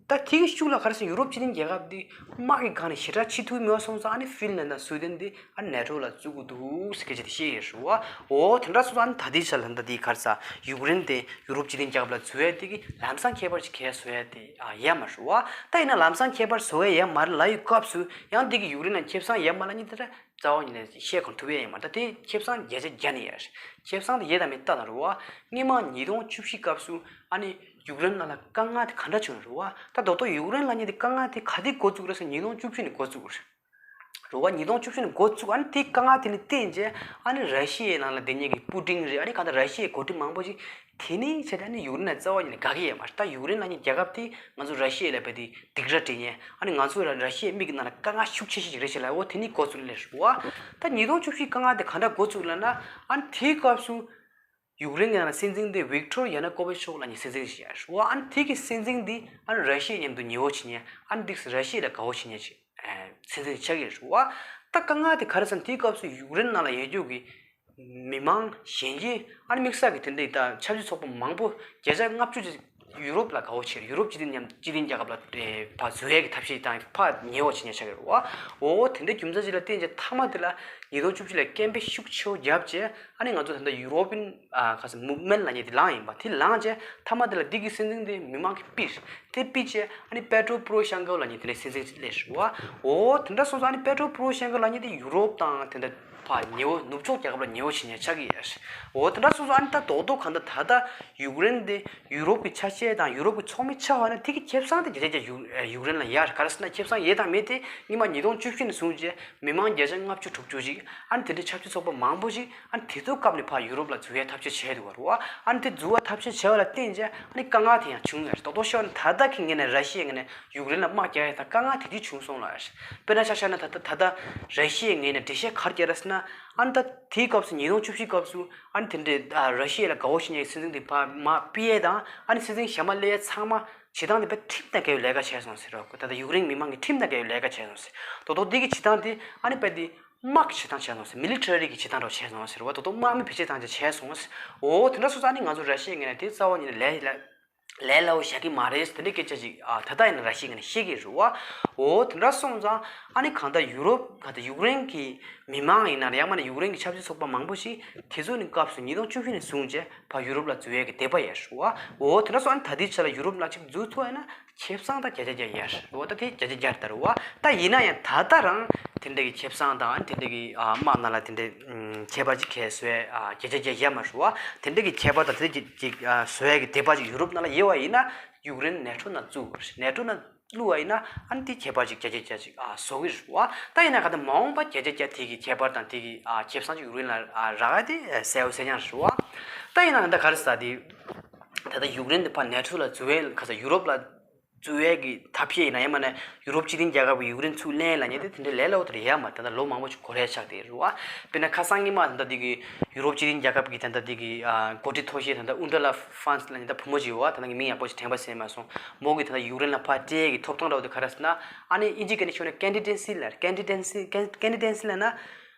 ད་དེ་གི་ཤུགས་ལ་ག་རེ་ཟེར་ན་ཡུ་རོབ་སྤྱི་མཐུན་རྒྱལ་ཁབ་དེ་དམག་གི་སྒང་ནས་ཞེ་དྲག་ཕྱི་ཐུག་མེད་པ་སོང་ཙང་ཨ་ནི་ཧྥིན་ལན་དང་སུའེ་ཏན་དེ་ཨ་ནི་ནེ་ཊོ་ལ་འཛུལ་དགོས་འདུག་ཟེར་སྐད་ཆ་དེ་བཤད་ཡོད་རེད་བ། འོ་དེ་འདྲ་སོང་ཙང་ཨ་ནི་ད་ལྟའི་ཆ་ལ་ད་ལྟ་དེ་ག་རེ་ཟེར་ཡུཀ་རེན་དེ་ཡུ་རོབ་སྤྱི་མཐུན་རྒྱལ་ཁབ་ལ་འཛུལ་ཡས་དེ་གི་ལམ་སང་ཁྱད་པར་ཅིག་གས་བཟོ་ཡས་དེ་ཨ་ཡོད་མ་རེད་བ། ད་ཡིན་ན་ལམ་སང་ཁྱད་པར་བཟོ་ཡས་ཡོད་མ་རེད་ལབ་ཡོད་སྐབས་སུ་ཡང་དེ་གི་ཡུཀ་རེན་ལ་ཁེ་བཟང་ཡོད་མ་རེད་ལབ་མཁན་དེ་འདྲ་རྩ་བ་ཉིད་ནས་བཤད་ཁུངས་ཐུབ་ཡས་ཡོད་མ་རེད། ད་དེ་ཁེ་བཟང་བརྒྱ་ཆ་བརྒྱ་ནས་ཡོད་རེད། ཁེ་བཟང་དེ་ཡོད་དམ་མེད་ལྟ་ན་རེད་བ། སྔོན་མ་ཉིས་སྟོང་བཅུ་བཞི་སྐབས་སུ་ཨ་ནི་ཡུཀ་རེན་ནང་ལ་དཀའ་ངལ་དེ་ག་འདྲ་བྱུང་རེད་བ། ད་རྡོག་རྡོག་ཡུཀ་རེན་ལབ་མཁན་དེ་དཀའ་ངལ་དེ་ག་དུས་འགོ་བཙུགས་རེད་ཟེར་ན་ཉིས་སྟོང་བཅུ་བཞི་ནས་འགོ་བཙུགས་རེད། རེད་བ། ཉིས་སྟོང་བཅུ་བཞི་ནས་འགོ་བཙུགས། ཨ་ནི་དེ་དཀའ་ངལ་དེ་ནས་བརྟེན་བྱས་ཨ་ནི་ར་ཤི་ཡའི་ནང་ལ་བསྡད་མཁན་གྱི་པུ་ཏིན་རེད། ཨ་ནི་གང་ལྟར་ར་ཤི་ཡའི་འགོ་ཁྲིད་མང་པོ་ཅིག་དེ་ནས་བྱས་ཏེ་ཨ་ནི་ཡུཀ་རེན་ལ་རྩ་བ་ཉིད་ནས་དགའ་གི་ཡོད་མ་རེད། ད་ཡུཀ་རེན་ལབ་མཁན་རྒྱལ་ཁབ་དེ་ང་ཚོ་ར་ཤི་ཡ་ལ་བལྟས་ཏེ་སྡིགས་ར་སྤྲད་མཁན། ཨ་ནི་ང་ཚོ་ར་ར་ཤི་ཡའི་མིག་གི་ནང་ལ་དཀའ་ངལ་ཤུགས་ཆེ་ཤོས་ཤིག་རེད་ཟེར་ལབ། འོ་དེ་ནས་འགོ་བཙུགས་ལེ་རེད་བ། ད་ཉིས་སྟོང་བཅུ་བཞི་དཀའ་ངལ་དེ་གང་འདྲ་འགོ་བཙུགས་ལབ་ན་ཨ་ནི་དེའི་སྐབས་སུ་ཡུཀ་རེན་གྱི་ནང་ལ་སྲིད་འཛིན་དེ་ཝིག་ཊོར་ཡ་ནུ་ཀོ་ཝིཆ་མཆོག་ལབ་མཁན་སྲིད་འཛིན་ཞིག་ཡོད་རེད་བ། ཨ་ནི་དེ་གི་སྲིད་འཛིན་དེ་ཨ་ནི་ར་ཤི་ཡ་མཉམ་དུ་ཉེ་བོ་བྱེད་མཁན། ཨ་ནི་འདི་ར་ཤི་ཡ་ལ་དགའ་བོ་བྱེད་མཁན་ཞིག་སྲིད་འཛིན་ཆགས་ཀྱི་རེད་བ། ད་དཀའ་ངལ་དེ་ག་རེ་ཟེར་ན་དེའི་སྐབས་སུ་ཡུཀ་རེན་ནང་ལ་ཡོད་རྒྱུ་གི་མི་མང་གཞོན་སྐྱེས་ཨ་ནི་དམིགས་བསལ་གྱི་དེ་འདྲའི་ད་ཆབ་སྲིད་ཚོགས་པ་མང་པོ་བརྒྱ་ཆ་ལྔ་བཅུ་ཅིག་ ཡུ་རོབ་ལ་དགའ་བོ་བྱེད། ཡུ་རོབ་སྤྱི་མཐུན་མཉམ་སྤྱི་མཐུན་རྒྱལ་ཁབ་ལ་ཨེ་ཕར་འཛུལ་ཡས་ཀྱི་ཐབས་ཤེས་དང་ཕར་ཉེ་བོ་བྱེད་ཉེ་ཆགས་ཀྱི་རེད་བ། འོ་དེ་འདྲའི་རྒྱུ་མཚན་ཅིག་ལ་བརྟེན་བྱས་མཐའ་མ་དེ་ལ་ཉིས་སྟོང་བཅུ་བཞི་ལ་སྐད་འབོད་ཤུགས་ཆེ་བོ་བརྒྱབ་བྱས། ཨ་ནི་ང་ཚོ་ད་ལྟ་ཡུ་རོ་པིན་ཨ་ག་ས་མུབ་མེན་ལབ་མཁན་དེ་ལངས་ཡིན་པ། དེ་ལངས་བྱས་མཐའ་མ་དེ་ལ་འདི་གི་སྲིད་འཛིན་དེ་མི་མང་གིས་ཕུད། དེ་ཕུད་བྱས་ཨ་ནི་པེ་ཏྲོ་པོ་རོ་ཤན་ཀོ་ལབ་མཁན་དེ་འདྲའི་སྲིད་འཛིན་ཅིག་སླེབས་བྱུང་བ། འོ་དེ་འདྲ་སོང་ཙང་ཨ་ནི་པེ་ཏྲོ་པོ་རོ་ཤན་ཀོ་ལབ་མཁན་དེ་ཡུ་རོབ་དང་དེ་འདྲ་ཕར་ཉེ་བོ་ནུབ་ཕྱོགས་རྒྱལ་ཁབ་ལ་ཉེ་བོ་བྱེད་ཉེ་ཆགས་ཀྱི་ཡོད་རེད། འོ་དེ་འདྲ་སོང་ཙང་ཨ་ནི་ད་རྡོག་རྡོག་གང་ལྟར་ད་ལྟ་ཡུཀ་རེན་དེ་ཡུ་རོབ་ཀྱི་ཆ་ཤས་དང་ཡུ་རོབ་ཀྱི་ཚོགས་མི་ཆགས་པ་ན་དེ་གི་ཁེ་བཟང་དེ་བརྒྱ་ཆ་བརྒྱ་ཡུ་ཡུཀ་རེན་ལ་ཡོད་རེད། ག་རེ་ཟེར་ན་ཁེ་བཟང་ཡོད་དང་མེད་དེ་སྔོན་མ་ཉིས་སྟོང་བཅུ་བཞི་ནས་བཟུང་བྱས་མི་མང་བརྒྱ་ཆ་ལྔ་བཅུ་དྲུག་ཅུ་ཞིག་ཨ་ནི་དེ་འདྲའི་ཆབ་སྲིད་ཚོགས་པ་མང་པོ་ཞིག་ཨ་ནི་དེ་ཚོའི་སྐབས་ནས་ཕར་ཡུ་རོབ་ལ་འཛུལ་ཡའི་ཐབས་ཤེས་བྱས་འདུག་བ་རེད་བ། ཨ་ནི་དེ་འཛུལ་བ་ཐབས་ཤེས་བྱས་པ་ལ་བརྟེན་བྱས་ཨ་ནི་དཀའ་ངལ་དེ་ཡང་བྱུང་ཡོད་རེད། རྡོག་རྡོག་བཤད་པ་ན་ད་ལྟ་གི་ངོས་ནས་ར་ཤི་ཡའི་ངོས་ནས་ཡུཀ་རེན་ལ་དམག་རྒྱག་ཡ་དང་དཀའ་ངལ་དེ་དུས་བྱུང་སོང་ལ། དཔེར་ན་ཆ་བཞག་ན་ད་ལྟ་ད་ལྟ་ར་ཤི་ཡའི་ངོས་ནས་འགྲེལ་བཤད་ག་རེ་བརྒྱབ་རེད་ཟེར་ན། ཨ་ནི་ད་དེའི་སྐབས་སུ་ཉིས་སྟོང་བཅུ་བཞི་སྐབས་སུ་ཨ་ནི་དེ་འདྲའི་ཨ་ར་ཤི་ཡ་ལ་དགའ་བོ་བྱེད་མཁན་གྱི་སྲིད་འཛིན་དེ་ཕར་མར་ཕུད་ཡས་དང་ཨ་ནི་སྲིད་འཛིན་གཞན་པ་སླེབས་ཡས་ཚང་མ་བྱེད་སྟངས་དེ་དཔེ་ཁྲིམས་དང་འགལ་བའི་ལས་ཀ་བྱས་སོང་ཟེར་རོ། ད་ལྟ་ཡུཀ་རེན་མི་མང་གི་ཁྲིམས་དང་འགལ་བའི་ལས་ཀ་བྱས་སོང་ཟེར། རྡོག་རྡོག་འདི་གི་བྱེད་སྟངས་དེ་ཨ་ནི་དཔེ་དེ་དམག་གི་བྱེད་སྟངས་བྱས་སོང་ཟེར། མི་ལི་ཊ་རི་གི་བྱེད་སྟངས་འདྲ་བོ་བྱས་སོང་ཟེར་བ། རྡོག་རྡོག་དམག་མི་བེད་སྤྱོད་བཏང་བྱས་བྱས་སོང་ཟེར། འོ་དེ་འདྲ་སོང་ཙང་ཨ་ནི་ང་ཚོ་ར་ཤི་ཡའི་ངོས་ནས་དེ་རྩ་བ་ཉིད་ནས་ལས་ལས་ལས་སླ་བོ་བཞག་གི་མ་རེད་དེ་འདྲའི་སྐད་ཆ་ཅིག་ཨ་ད་ལྟ་ཡིན་ན་ར་ཤི་ཡའི་ངོས་ནས་བཤད་ཀྱི་རེད་བ། འོ་དེ་འདྲ་སོང་ཙང་ཨ་ནི་གང་ལྟར་ཡུ་རོབ་གང་ལྟར་ཡུཀ་རེན་གྱི་མི་མང་ཡིན་ན་ཡང་མིན་ན་ཡུཀ་རེན་གྱི་ཆབ་སྲིད་ཚོགས་པ་མང་པོ་ཞིག་དེ་ཚོ་ནི་སྐབས་སུ་ཉིས་སྟོང་བཅུ་བཞི་ནས་བཟུང་བྱས་ཕར་ཡུ་རོབ་ལ་འཛུལ་ཡས་ཀྱི་འདོད་པ་ཡོད་རེད་བ། འོ་དེ་འདྲ་སོང་ཨ་ནི་ད་ལྟའི་ཆ་ལ་ཡུ་རོབ་ནང་ཅིག་འཛུལ་ཐུབ་ཡ་ན་ཁེ་བཟང་ད་བརྒྱ་ཆ་བརྒྱ་ཡོད་རེད་བ། ད་དེ་བརྒྱ་ཆ་བརྒྱ་རེད་བ། ད་ཡིན་ན་ཡང་ད་ལྟ་རང་དེ་འདྲ་གི་ཁེ་བཟང་དང་ཨ་ནི་དེ་འདྲ་གི་ཨ་དམག་ནང་ལ་དེ་འདྲ་ཁྱད་པར་ཅིག་གས་བཟོ་ཡས་ཨ་བརྒྱ་ཆ་བརྒྱ་ཡོད་མ་རེད་བ། དེ་འདྲ་གི་ཁྱད་པར་དང་དེ་འདྲ་གི་ཅིག་ཨ་བཟོ་ཡས་ཀྱི་འདོད་པ་ཅིག་ཡུ་རོབ་ནང་ལ་ཡོད་པ་ཡིན་ན་ཡུཀ་རེན་ནེ་ཊོ་ནང་བཙུགས་དགོས་རེད། ནེ་ཊོ་ནང་བླུགས་པ་ཡིན་ན་ཨ་ནི་དེ་ཁྱད་པར་ཅིག་བརྒྱ་ཆ་བརྒྱ་ཅིག་ཨ་བཟོ་གི་རེད་བ། ད་ཡིན་ན་ག་ད་མ་འོངས་པ་བརྒྱ་ཆ་བརྒྱ་དེ་གི་ཁྱད་པར་དང་དེ་གི་ཨ་ཁེ་བཟང་ཅིག་ཡུཀ་རེན་ལ་ཨ་རག་ཡ་དེ་གསལ་པོ་གསལ་རྐྱང་རེད་བ། ད་ཡིན་ན་ད་ག་རེ་ཟེར་དེ་ད་ལྟ་ཡུཀ་རེན་དེ་ཕར་ནེ་ཊོ་ལ་འཛུལ་བའི་ག་ས་ཡུ་རོབ་ལ་འཛུལ་བའི་གི་ཐབས་ཤེས་ཡིན་ན་ཡང་མིན་ན་ཡུ་རོབ་སྤྱི་མཐུན་རྒྱལ་ཁབ་ཀྱིས་ཡུཀ་རེན་ཚུར་ལེན་ལབ་མཁན་དེ་དེ་འདྲའི་ལས་སླ་བོ་དེ་རེད་ཡ་མ་རེད། ད་ལྟ་ལོ་མང་པོ་ཞིག་འགོར་ཡ་ཆགས་བསྡད་རེད་བ། དཔེར་ན་ཁ་སང་སྔོན་མ་ད་ལྟ་འདི་གི་ཡུ་རོབ་སྤྱི་མཐུན་རྒྱལ་ཁབ་ཀྱི་ད་ལྟ་འདི་གི་ཨ་འགོ་ཁྲིད་མཐོ་ཤོས་ད་ལྟ་ཨུན་ཌར་ལ་ཧྥན་སི་ལབ་མཁན་ད་བུ་མོ་ཅིག་ཡོད་བ། ད་ལྟ་ངས་མིང་ཡག་པོ་ཞིག་དྲན་པ་ཟིན་མ་སོང་། མོ་གིས་ད་ལྟ་ཡུཀ་རེན་ལ་ཕར་སྤྲད་ཡས་ཀྱི་ཐོབ་ཐང་འདྲ་བོ་དེ་ག་རེ་ཟེར་ན། ཨ་ནི་ཨིན་ཇི་སྐད་ནས་ཤོད་ན་ཀན་ཌི་ཌེན་སི་ལབ། ཀན་ཌི་ཌེན་སི་ཀན་ཀན་ཌི་ཌེན་སི་ལབ་ན།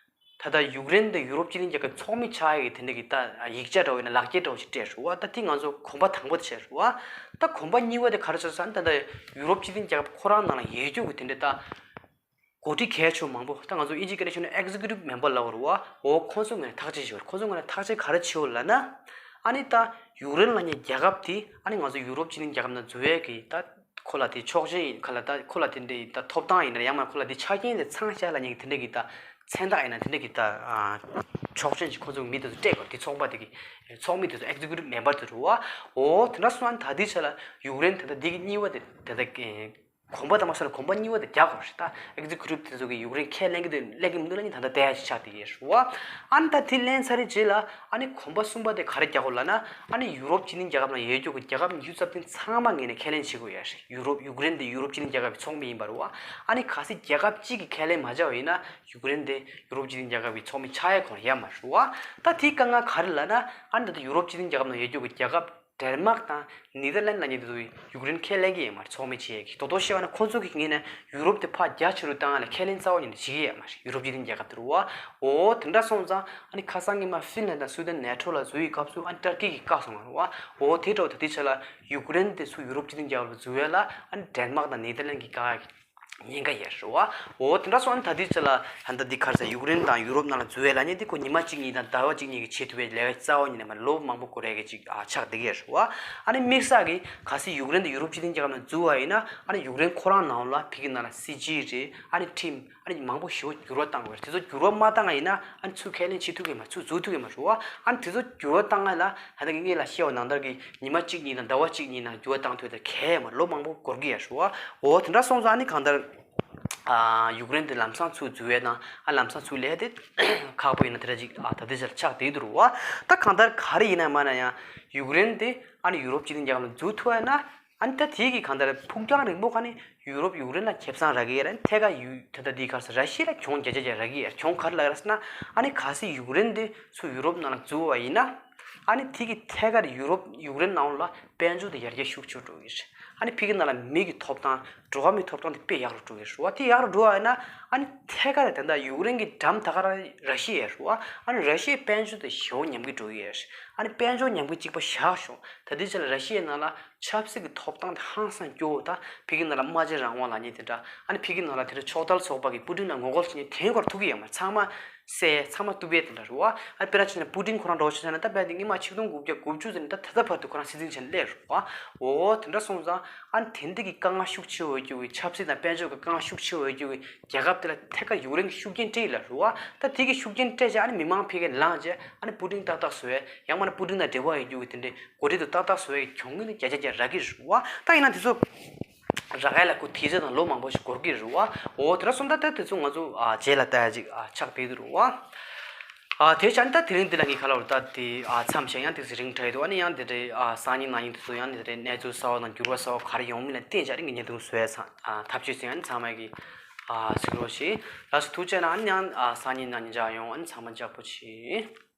ད་ལྟ་ཡུཀ་རེན་དང་ཡུ་རོབ་སྤྱི་མཐུན་རྒྱལ་ཁབ་ཚོགས་མི་ཆགས་ཡག་གི་དེ་འདྲ་གི་ད་ཡིག་ཆ་འདྲ་བོ་ཡིན་ན་ལག་འཁྱེར་འདྲ་བོ་ཞིག་སྤྲད་རེད་བ། ད་དེ་ང་ཚོ་གོམ་པ་དང་པོ་དེ་བྱས་རེད་བ། ད་གོམ་པ་གཉིས་པ་དེ་ག་རེ་བྱས་ཟེར་ན། ད་ལྟ་ཡུ་རོབ་སྤྱི་མཐུན་རྒྱལ་ཁབ་ཁོ་རང་ནང་ལ་ཡོད་རྒྱུ་གི་དེ་འདྲ་ད་འགོ་ཁྲིད་གལ་ཆེ་བ་མང་པོ། ད་ང་ཚོ་ཨིན་ཇི་སྐད་ནས་ཤོད་ན་ཨེག་ཛི་ཀིའུ་ཊིབ་མེམ་བར་ལབ་དགོས་རེད་བ། འོ་ཁོང་ཚོའི་ངོས་ནས་ཐག་གཅོད་བྱས་པ་རེད། ཁོང་ཚོའི་ངོས་ནས་ཐག་གཅོད་ག་རེ་བྱས་ཡོད་ལབ་ན། ཨ་ནི་ད་ཡུཀ་རེན་ལབ་མཁན་རྒྱལ་ཁབ་དེ་ཨ་ནི་ང་ཚོ་ཡུ་རོབ་སྤྱི་མཐུན་རྒྱལ་ཁབ་ནང་འཛུལ་ཡས་ཀྱི་ད་ཁོ་ལ་དེ་ཆོག་མཆན་ཡིན་ག་ལ་ད་ཁོ་ལ་དེ་འདྲའི་ད་ཐོབ་ཐང་ཡིན་ན་ཡང་མིན་ན་ཁོ་ལ་དེ་ཆ་རྐྱེན་དེ་ཚང་བཞག་ལབ་མཁན་གྱི་དེ་འདྲ་གི་ད་མཚན་རྟགས་ཡིན་ན་དེ་འདྲ་གི་ད་ཨ་ཆོག་མཆན་ཞིག་ཁོ་ཚོ་མི་དེ་ཚོ་སྤྲད་དགོས་རེད། དེ་ཚོགས་པ་དེ་གི་ཚོགས་མི་དེ་ཚོ་ཨེག་ཛི་ཀིའུ་ཊིབ་མེམ་བར་དེ་རེད་བ། འོ་དེ་འདྲ་སོང་ཙང་ད་ལྟའི་ཆ་ལ་ཡུཀ་རེན་ད་ལྟ་འདི་གི་གཉིས་པ་དེ་ད་ལྟ་གི་གོམ་པ་དང་མ་སོང་ན་གོམ་པ་གཉིས་པ་དེ་རྒྱག་དགོས་རེད། ད་ཨེག་ཛི་ཀིའུ་ཊིབ་དེ་ཚོ་གིས་ཡུཀ་རེན་ཁས་ལེན་གྱི་འདུག་ལེན་གྱི་མི་འདུག་ལབ་མཁན་ད་ལྟ་བསྡད་ཡ་ཞིག་ཆགས་བསྡད་ཡོད་རེད་བ། ཨ་ནི་ད་དེ་ལེན་ཚར་རེད་རྗེས་ལ་ཨ་ནི་གོམ་པ་གསུམ་པ་དེ་ག་རེ་རྒྱག་དགོས་ལབ་ན། ཨ་ནི་ཡུ་རོབ་སྤྱི་མཐུན་རྒྱལ་ཁབ་ནང་ཡོད་རྒྱུ་གི་རྒྱལ་ཁབ་ཉི་ཤུ་རྩ་བདུན་ཚང་མ་ངོས་ནས་ཁས་ལེན་བྱེད་དགོས་ཡ་རེད། ཡུ་རོབ་ཡུཀ་རེན་དེ་ཡུ་རོབ་སྤྱི་མཐུན་རྒྱལ་ཁབ་ཀྱི་ཚོགས་མི་ཡིན་པ་རེད་བ། ཨ་ནི་གལ་སྲིད་རྒྱལ་ཁབ་གཅིག་གིས་ཁས་ལེན་མ་བྱས་པ་ཡིན་ན་ཡུཀ་རེན་དེ་ཡུ་རོབ་སྤྱི་མཐུན་རྒྱལ་ཁབ་ཀྱི་ཚོགས་མི་ཆགས་ཡ་ཁོ་རང་ཡོད་མ་རེད་བ། ད་དེའི་དཀའ་ངལ་ག་རེ་ལབ་ན། ཨ་ནི་ད་ལྟ་ཡུ་རོབ་སྤྱི་མཐུན་རྒྱལ་ཁབ་ནང་ཡོད་རྒྱུ་གི་རྒྱལ་ཁབ་ཌེན་མག་དང་ནེ་དར་ལན་ལབ་མཁན་དེ་ཚོ་ཡུཀ་རེན་ཁས་ལེན་གྱི་ཡོད་མ་རེད། ཚོགས་མི་བྱེད་ཀྱི། རྡོག་རྡོག་བཤད་པ་ན་ཁོང་ཚོ་གི་ངོས་ནས་ཡུ་རོབ་དེ་ཕར་རྒྱ་ཆེ་རུ་བཏང་ཡ་ལ་ཁས་ལེན་རྩ་བ་ཉིད་ནས་བྱེད་ཀྱི་ཡོད་མ་རེད། ཡུ་རོབ་སྤྱི་མཐུན་རྒྱལ་ཁབ་དེ་རུ་བ། འོ་དེ་འདྲ་སོང་ཙང་ཨ་ནི་ཁ་སང་ཉི་མ་ཧྥིན་ལན་དང་སུའི་ཌེན་ནེ་ཊོ་ལ་འཛུལ་བའི་སྐབས་སུ་ཨ་ནི་ཏར་ཀི་གིས་བཀག་སོང་བ་རེད་བ། འོ་དེ་འདྲ་བོ་ད་ལྟའི་ཆ་ལ་ཡུཀ་རེན་དེ་ཚུར་ཡུ་རོབ་སྤྱི་མཐུན་རྒྱལ་ཁབ་ལ་འཛུལ་ཡ་ལ་ཨ་ནི་ཌེན་མག་དང་ནེ་དར་ལན་གྱིས་བཀག་ཡ་གི་ཉེན་ཁ་ཡོད་རེད་བ། འོ་དེ་འདྲ་སོང་ཨ་ནི་ད་ལྟའི་ཆ་ལ་ད་ལྟ་འདི་ག་རེ་ཟེར། ཡུཀ་རེན་དང་ཡུ་རོབ་ནང་ལ་འཛུལ་བའི་ལབ་མཁན་འདི་ཁོ་ཉི་མ་གཅིག་གཉིས་དང་ཟླ་བ་གཅིག་གཉིས་ཀྱིས་བྱེད་ཐུབ་པའི་ལས་ཀ་རྩ་བ་ཉིད་ནས་མ་རེད། ལོ་མང་པོ་འགོར་ཡས་ཀྱི་ཅིག་ཨ་ཆགས་བསྡད་ཀྱི་ཡོད་རེད་བ། ཨ་ནི་དམིགས་བསལ་གྱིས་གལ་སྲིད་ཡུཀ་རེན་དེ་ཡུ་རོབ་སྤྱི་མཐུན་རྒྱལ་ཁབ་ནང་འཛུལ་བ་ཡིན་ན་ཨ་ནི་ཡུཀ་རེན་ཁོ་རང་ནང་ལ་ཕ་གི་ནང་ལ་སྲིད་ཇུས་རེད། ཨ་ནི་ཁྲིམས་ཨ་ནི་མང་པོ་ཞེ་པོ་འགྱུར་བ་བཏང་དགོས་རེད། དེ་ཚོ་འགྱུར་བ་མ་བཏང་བ་ཡིན་ན་ཨ་ནི་ཚུར་ཁས་ལེན་བྱེད་ཐུབ་ཀྱི་མ་རེད། ཚུར་འཛུལ་ཐུབ་ཀྱི་མ་རེད་བ། ཨ་ནི་དེ་ཚོ་འགྱུར་བ་བཏང་ཡ་ལ་ད་ལྟ་གི་ངས་ལ་བཤད་པ་ནང་ལྟར་གྱི་ཉི་མ་གཅིག་གཉིས་དང་ཟླ་བ་གཅིག་གཉིས་ནང་འགྱུར་བ་བཏང་ཐུབ་ཡ་ད་གལ་ཡོད་མ་རེད། ལོ་མང་པོ་འགོར་གྱི་ཡོད་རེད་བ། འོ་དེ་འདྲ་སོང་ཙང་ཨ་ནི་གང་ལྟར། ཨ་ཡུཀ་རེན་དེ་ལམ་སང་ཚུར་འཛུལ་བས་དང་ཨ་ལམ་སང་ཚུར་ལེན་དེ་ཁག་པོ་ཡིན་ན་དེ་འདྲ་ཅིག་ཨ་ད་ལྟའི་ཆར་ཆགས་བསྡད་འདུག་རེད་བ། ད་གང་ལྟར་ག་རེ་ཡིན་ན་མ་ན་ཡང་ཡུཀ་རེན་དེ་ཨ་ནི་ཡུ་རོབ་སྤྱི་མཐུན་རྒྱལ་ཁབ་ལ་འཛུལ་ཐུབ་ཡ་ན་ཨ་ནི་ད་དེ་གི་གང་ལྟར་ཕུགས་རྒྱང་རིང་པོ་ག་ནི་ཡུ་རོབ་ཡུཀ་རེན་ལ་ཁེ་བཟང་རག་གི་ཡོད་རེད། ཐད་ཀར་ཡུ་ད་ལྟ་འདི་ག་རེ་ཟེར། ར་ཤི་ཡ་ལ་གྱོང་བརྒྱ་ཆ་བརྒྱ་རག་གི་ཡོད་རེད། གྱོང་ག་རེ་ལབ་ཡོད་རེད་ཟེར་ན་ཨ་ནི་གལ་སྲིད་ཡུཀ་རེན་དེ་ཚུར་ཡུ་རོབ་ནང་ལ་འཛུལ་བ་ཡིན་ན་ཨ་ནི་དེ་གི་ཐད་ཀར་ཡུ་རོབ་ཡུཀ་རེན་ནང་ལ་དཔལ་འབྱོར་དེ་ཡར་རྒྱས་ཤུགས་ཆེ་འགྲོ་གི་རེད། ཨ་ནི་ཕ་གི་ནང་ལ་མི་གི་ཐོབ་ཐང་། འགྲོ་བ་མིའི་ཐོབ་ཐང་དེ་དཔེ་ཡག་རུ་འགྲོ་གི་རེད་བ། དེ་ཡག་རུ་འགྲོ་བ་ཡིན་ན་ཨ་ནི་ཐད་ཀར་དེ་འདྲ་ཡུཀ་རེན་གྱི་འགྲམ་ད་ག་རང་ར་ཤི་ཡ་རེད་བ། ཨ་ནི་ར་ཤི་ཡའི་དཔལ་འབྱོར་དེ་ཞེ་པོ་ཉམས་ཀྱི་འགྲོ་གི་ཡོད་རེད། ཨ་ནི་དཔལ་འབྱོར་ཉམས་ཀྱི་གཅིག་པ་བཞག་ཤོག་ད་ལྟའི་ཆ་ལ་ར་ཤི་ཡའི་ནང་ལ་ཆབ་སྲིད་ཀྱི་ཐོབ་ཐང་དེ་ཧང་སང་སྐྱོ་བོ། ད་ཕ་གི་ནང་ལ་སྨྲ་བརྗོད་རང་དབང་ལབ་མཁན་དེ་འདྲ། ཨ་ནི་ཕ་གི་ནང་ལ་དེ་འདྲ་ཕྱོགས་མཐའ་ཚོགས་པ་གིས་པུ་ཏིན་ལ་ངོ་རྒོལ་བྱེད་མཁན་དེ་སྐོར་ཐུག་གི་ཡོད་མ་རེད། ཚང་མ་བསད། ཚང་མ་གཏུབ་པའི་དེ་འདྲ་རེད་བ། ཨ་ནི་དཔེར་ན་བྱས་ན་པུ་ཏིན་ཁོ་རང་འདྲ་བོ་བྱས་ན་ད་རྦད་དེ་སྔོན་མ་ཆིག་སྟོང་དགུ་བརྒྱ་དགུ་བཅུ་ཙམ་ནས་ད་ད་ལྟ་བར་དུ་ཁོ་རང་སྲིད་འཛིན་བྱས་ནས་སླེབས་རེད་བ། འོ་དེ་འདྲ་སོང་ཙང་ཨ་ནི་དེ་འདྲ་གི་དཀའ་ངལ་ཤུགས་ཆེ་བོ་ཡོད་རྒྱུ་གི། ཆབ་སྲིད་དང་དཔལ་འབྱོར་གྱི་དཀའ་ངལ་ཤུགས་ཆེ་བོ་ཡོད་རྒྱུ་གི་རྒྱལ་ཁབ་དེ་ལ་ཐད་ཀར་ཡུཀ་རེན་གྱི་ཤུགས་རྐྱེན་སྤྲད་ཡོད་ལ་རེད་བ། ད་དེ་གི་ཤུགས་རྐྱེན་སྤྲད་བྱས་ཨ་ནི་མི་མང་ཕ་གིར་ལངས་བྱས་ཨ་ནི་པུ་ཏིན་ཏག་ཏག་བཟོ་ཡས། ཡང་མིན་ན་པུ་ཏིན་དང་འབྲེལ་བ་ཡོད་རྒྱུ་གི་དེ་འདྲའི་འགོ་ཁྲིད་དེ་ཏག་ཏག་བཟོ་ཡས་ཀྱི་གྱོང་གུན་ནི་བརྒྱ་ཆ་བརྒྱ་རག་གི་རེད་བ། ད་ཡིན་ན་དེ་ཚོ་རག་ཡས་ལ་ཁོ་དུས་ཚོད་དང་ལོ་མང་པོ་ཞིག་འགོར་གི་རེད་བ། འོ་དེ་འདྲ་སོང་ཙང་ད་དེ་ཚོ་ང་ཚོ་ཨ་རྗེས་ལ་ལྟ་ཡ་ཅིག་ཨ་ཆགས་བསྡད་འདུག་རེད་བ། ཨ་དེ་བྱས་ནས་ད་དེ་རིང་འདི་ལ་ངས་ག་ལབ་རེད། ད་དེ་ཨ་མཚམས་བཞག་ཡང་ཏོག་ཙམ་རིང་དྲགས་འདུག་ཨ་ནི་ཡང་དེ་འདྲའི་ཨ་སང་ཉིན་གནངས་ཉིན་དེ་ཚོ་ཡང་དེ་འདྲའི་གནས་ཚུལ་གསར་བ་དང་འགྱུར་བ་གསར་བ་ག་རེ་ཡོང་མིན་ལ་བལྟས་བྱས་ཨ་ནི་ངས་བརྙན་ཐུང་བཟོ་ཡ་ཚང་ཨ་ཐག་གཅོད་བྱས། ཨ་ནི་ཚང་མ་གི་ཨ་གཟིགས་རོགས་བྱེད། ལགས་སོ། ཐུགས་རྗེ་གནང་། ཨ་ནི་ཡང་ཨ་སང་ཉིན་གནངས་ཉིན་མཇལ་ཡོང་། ཨ་ནི་ཚང་མ་ལྕགས་པོ་བྱེད།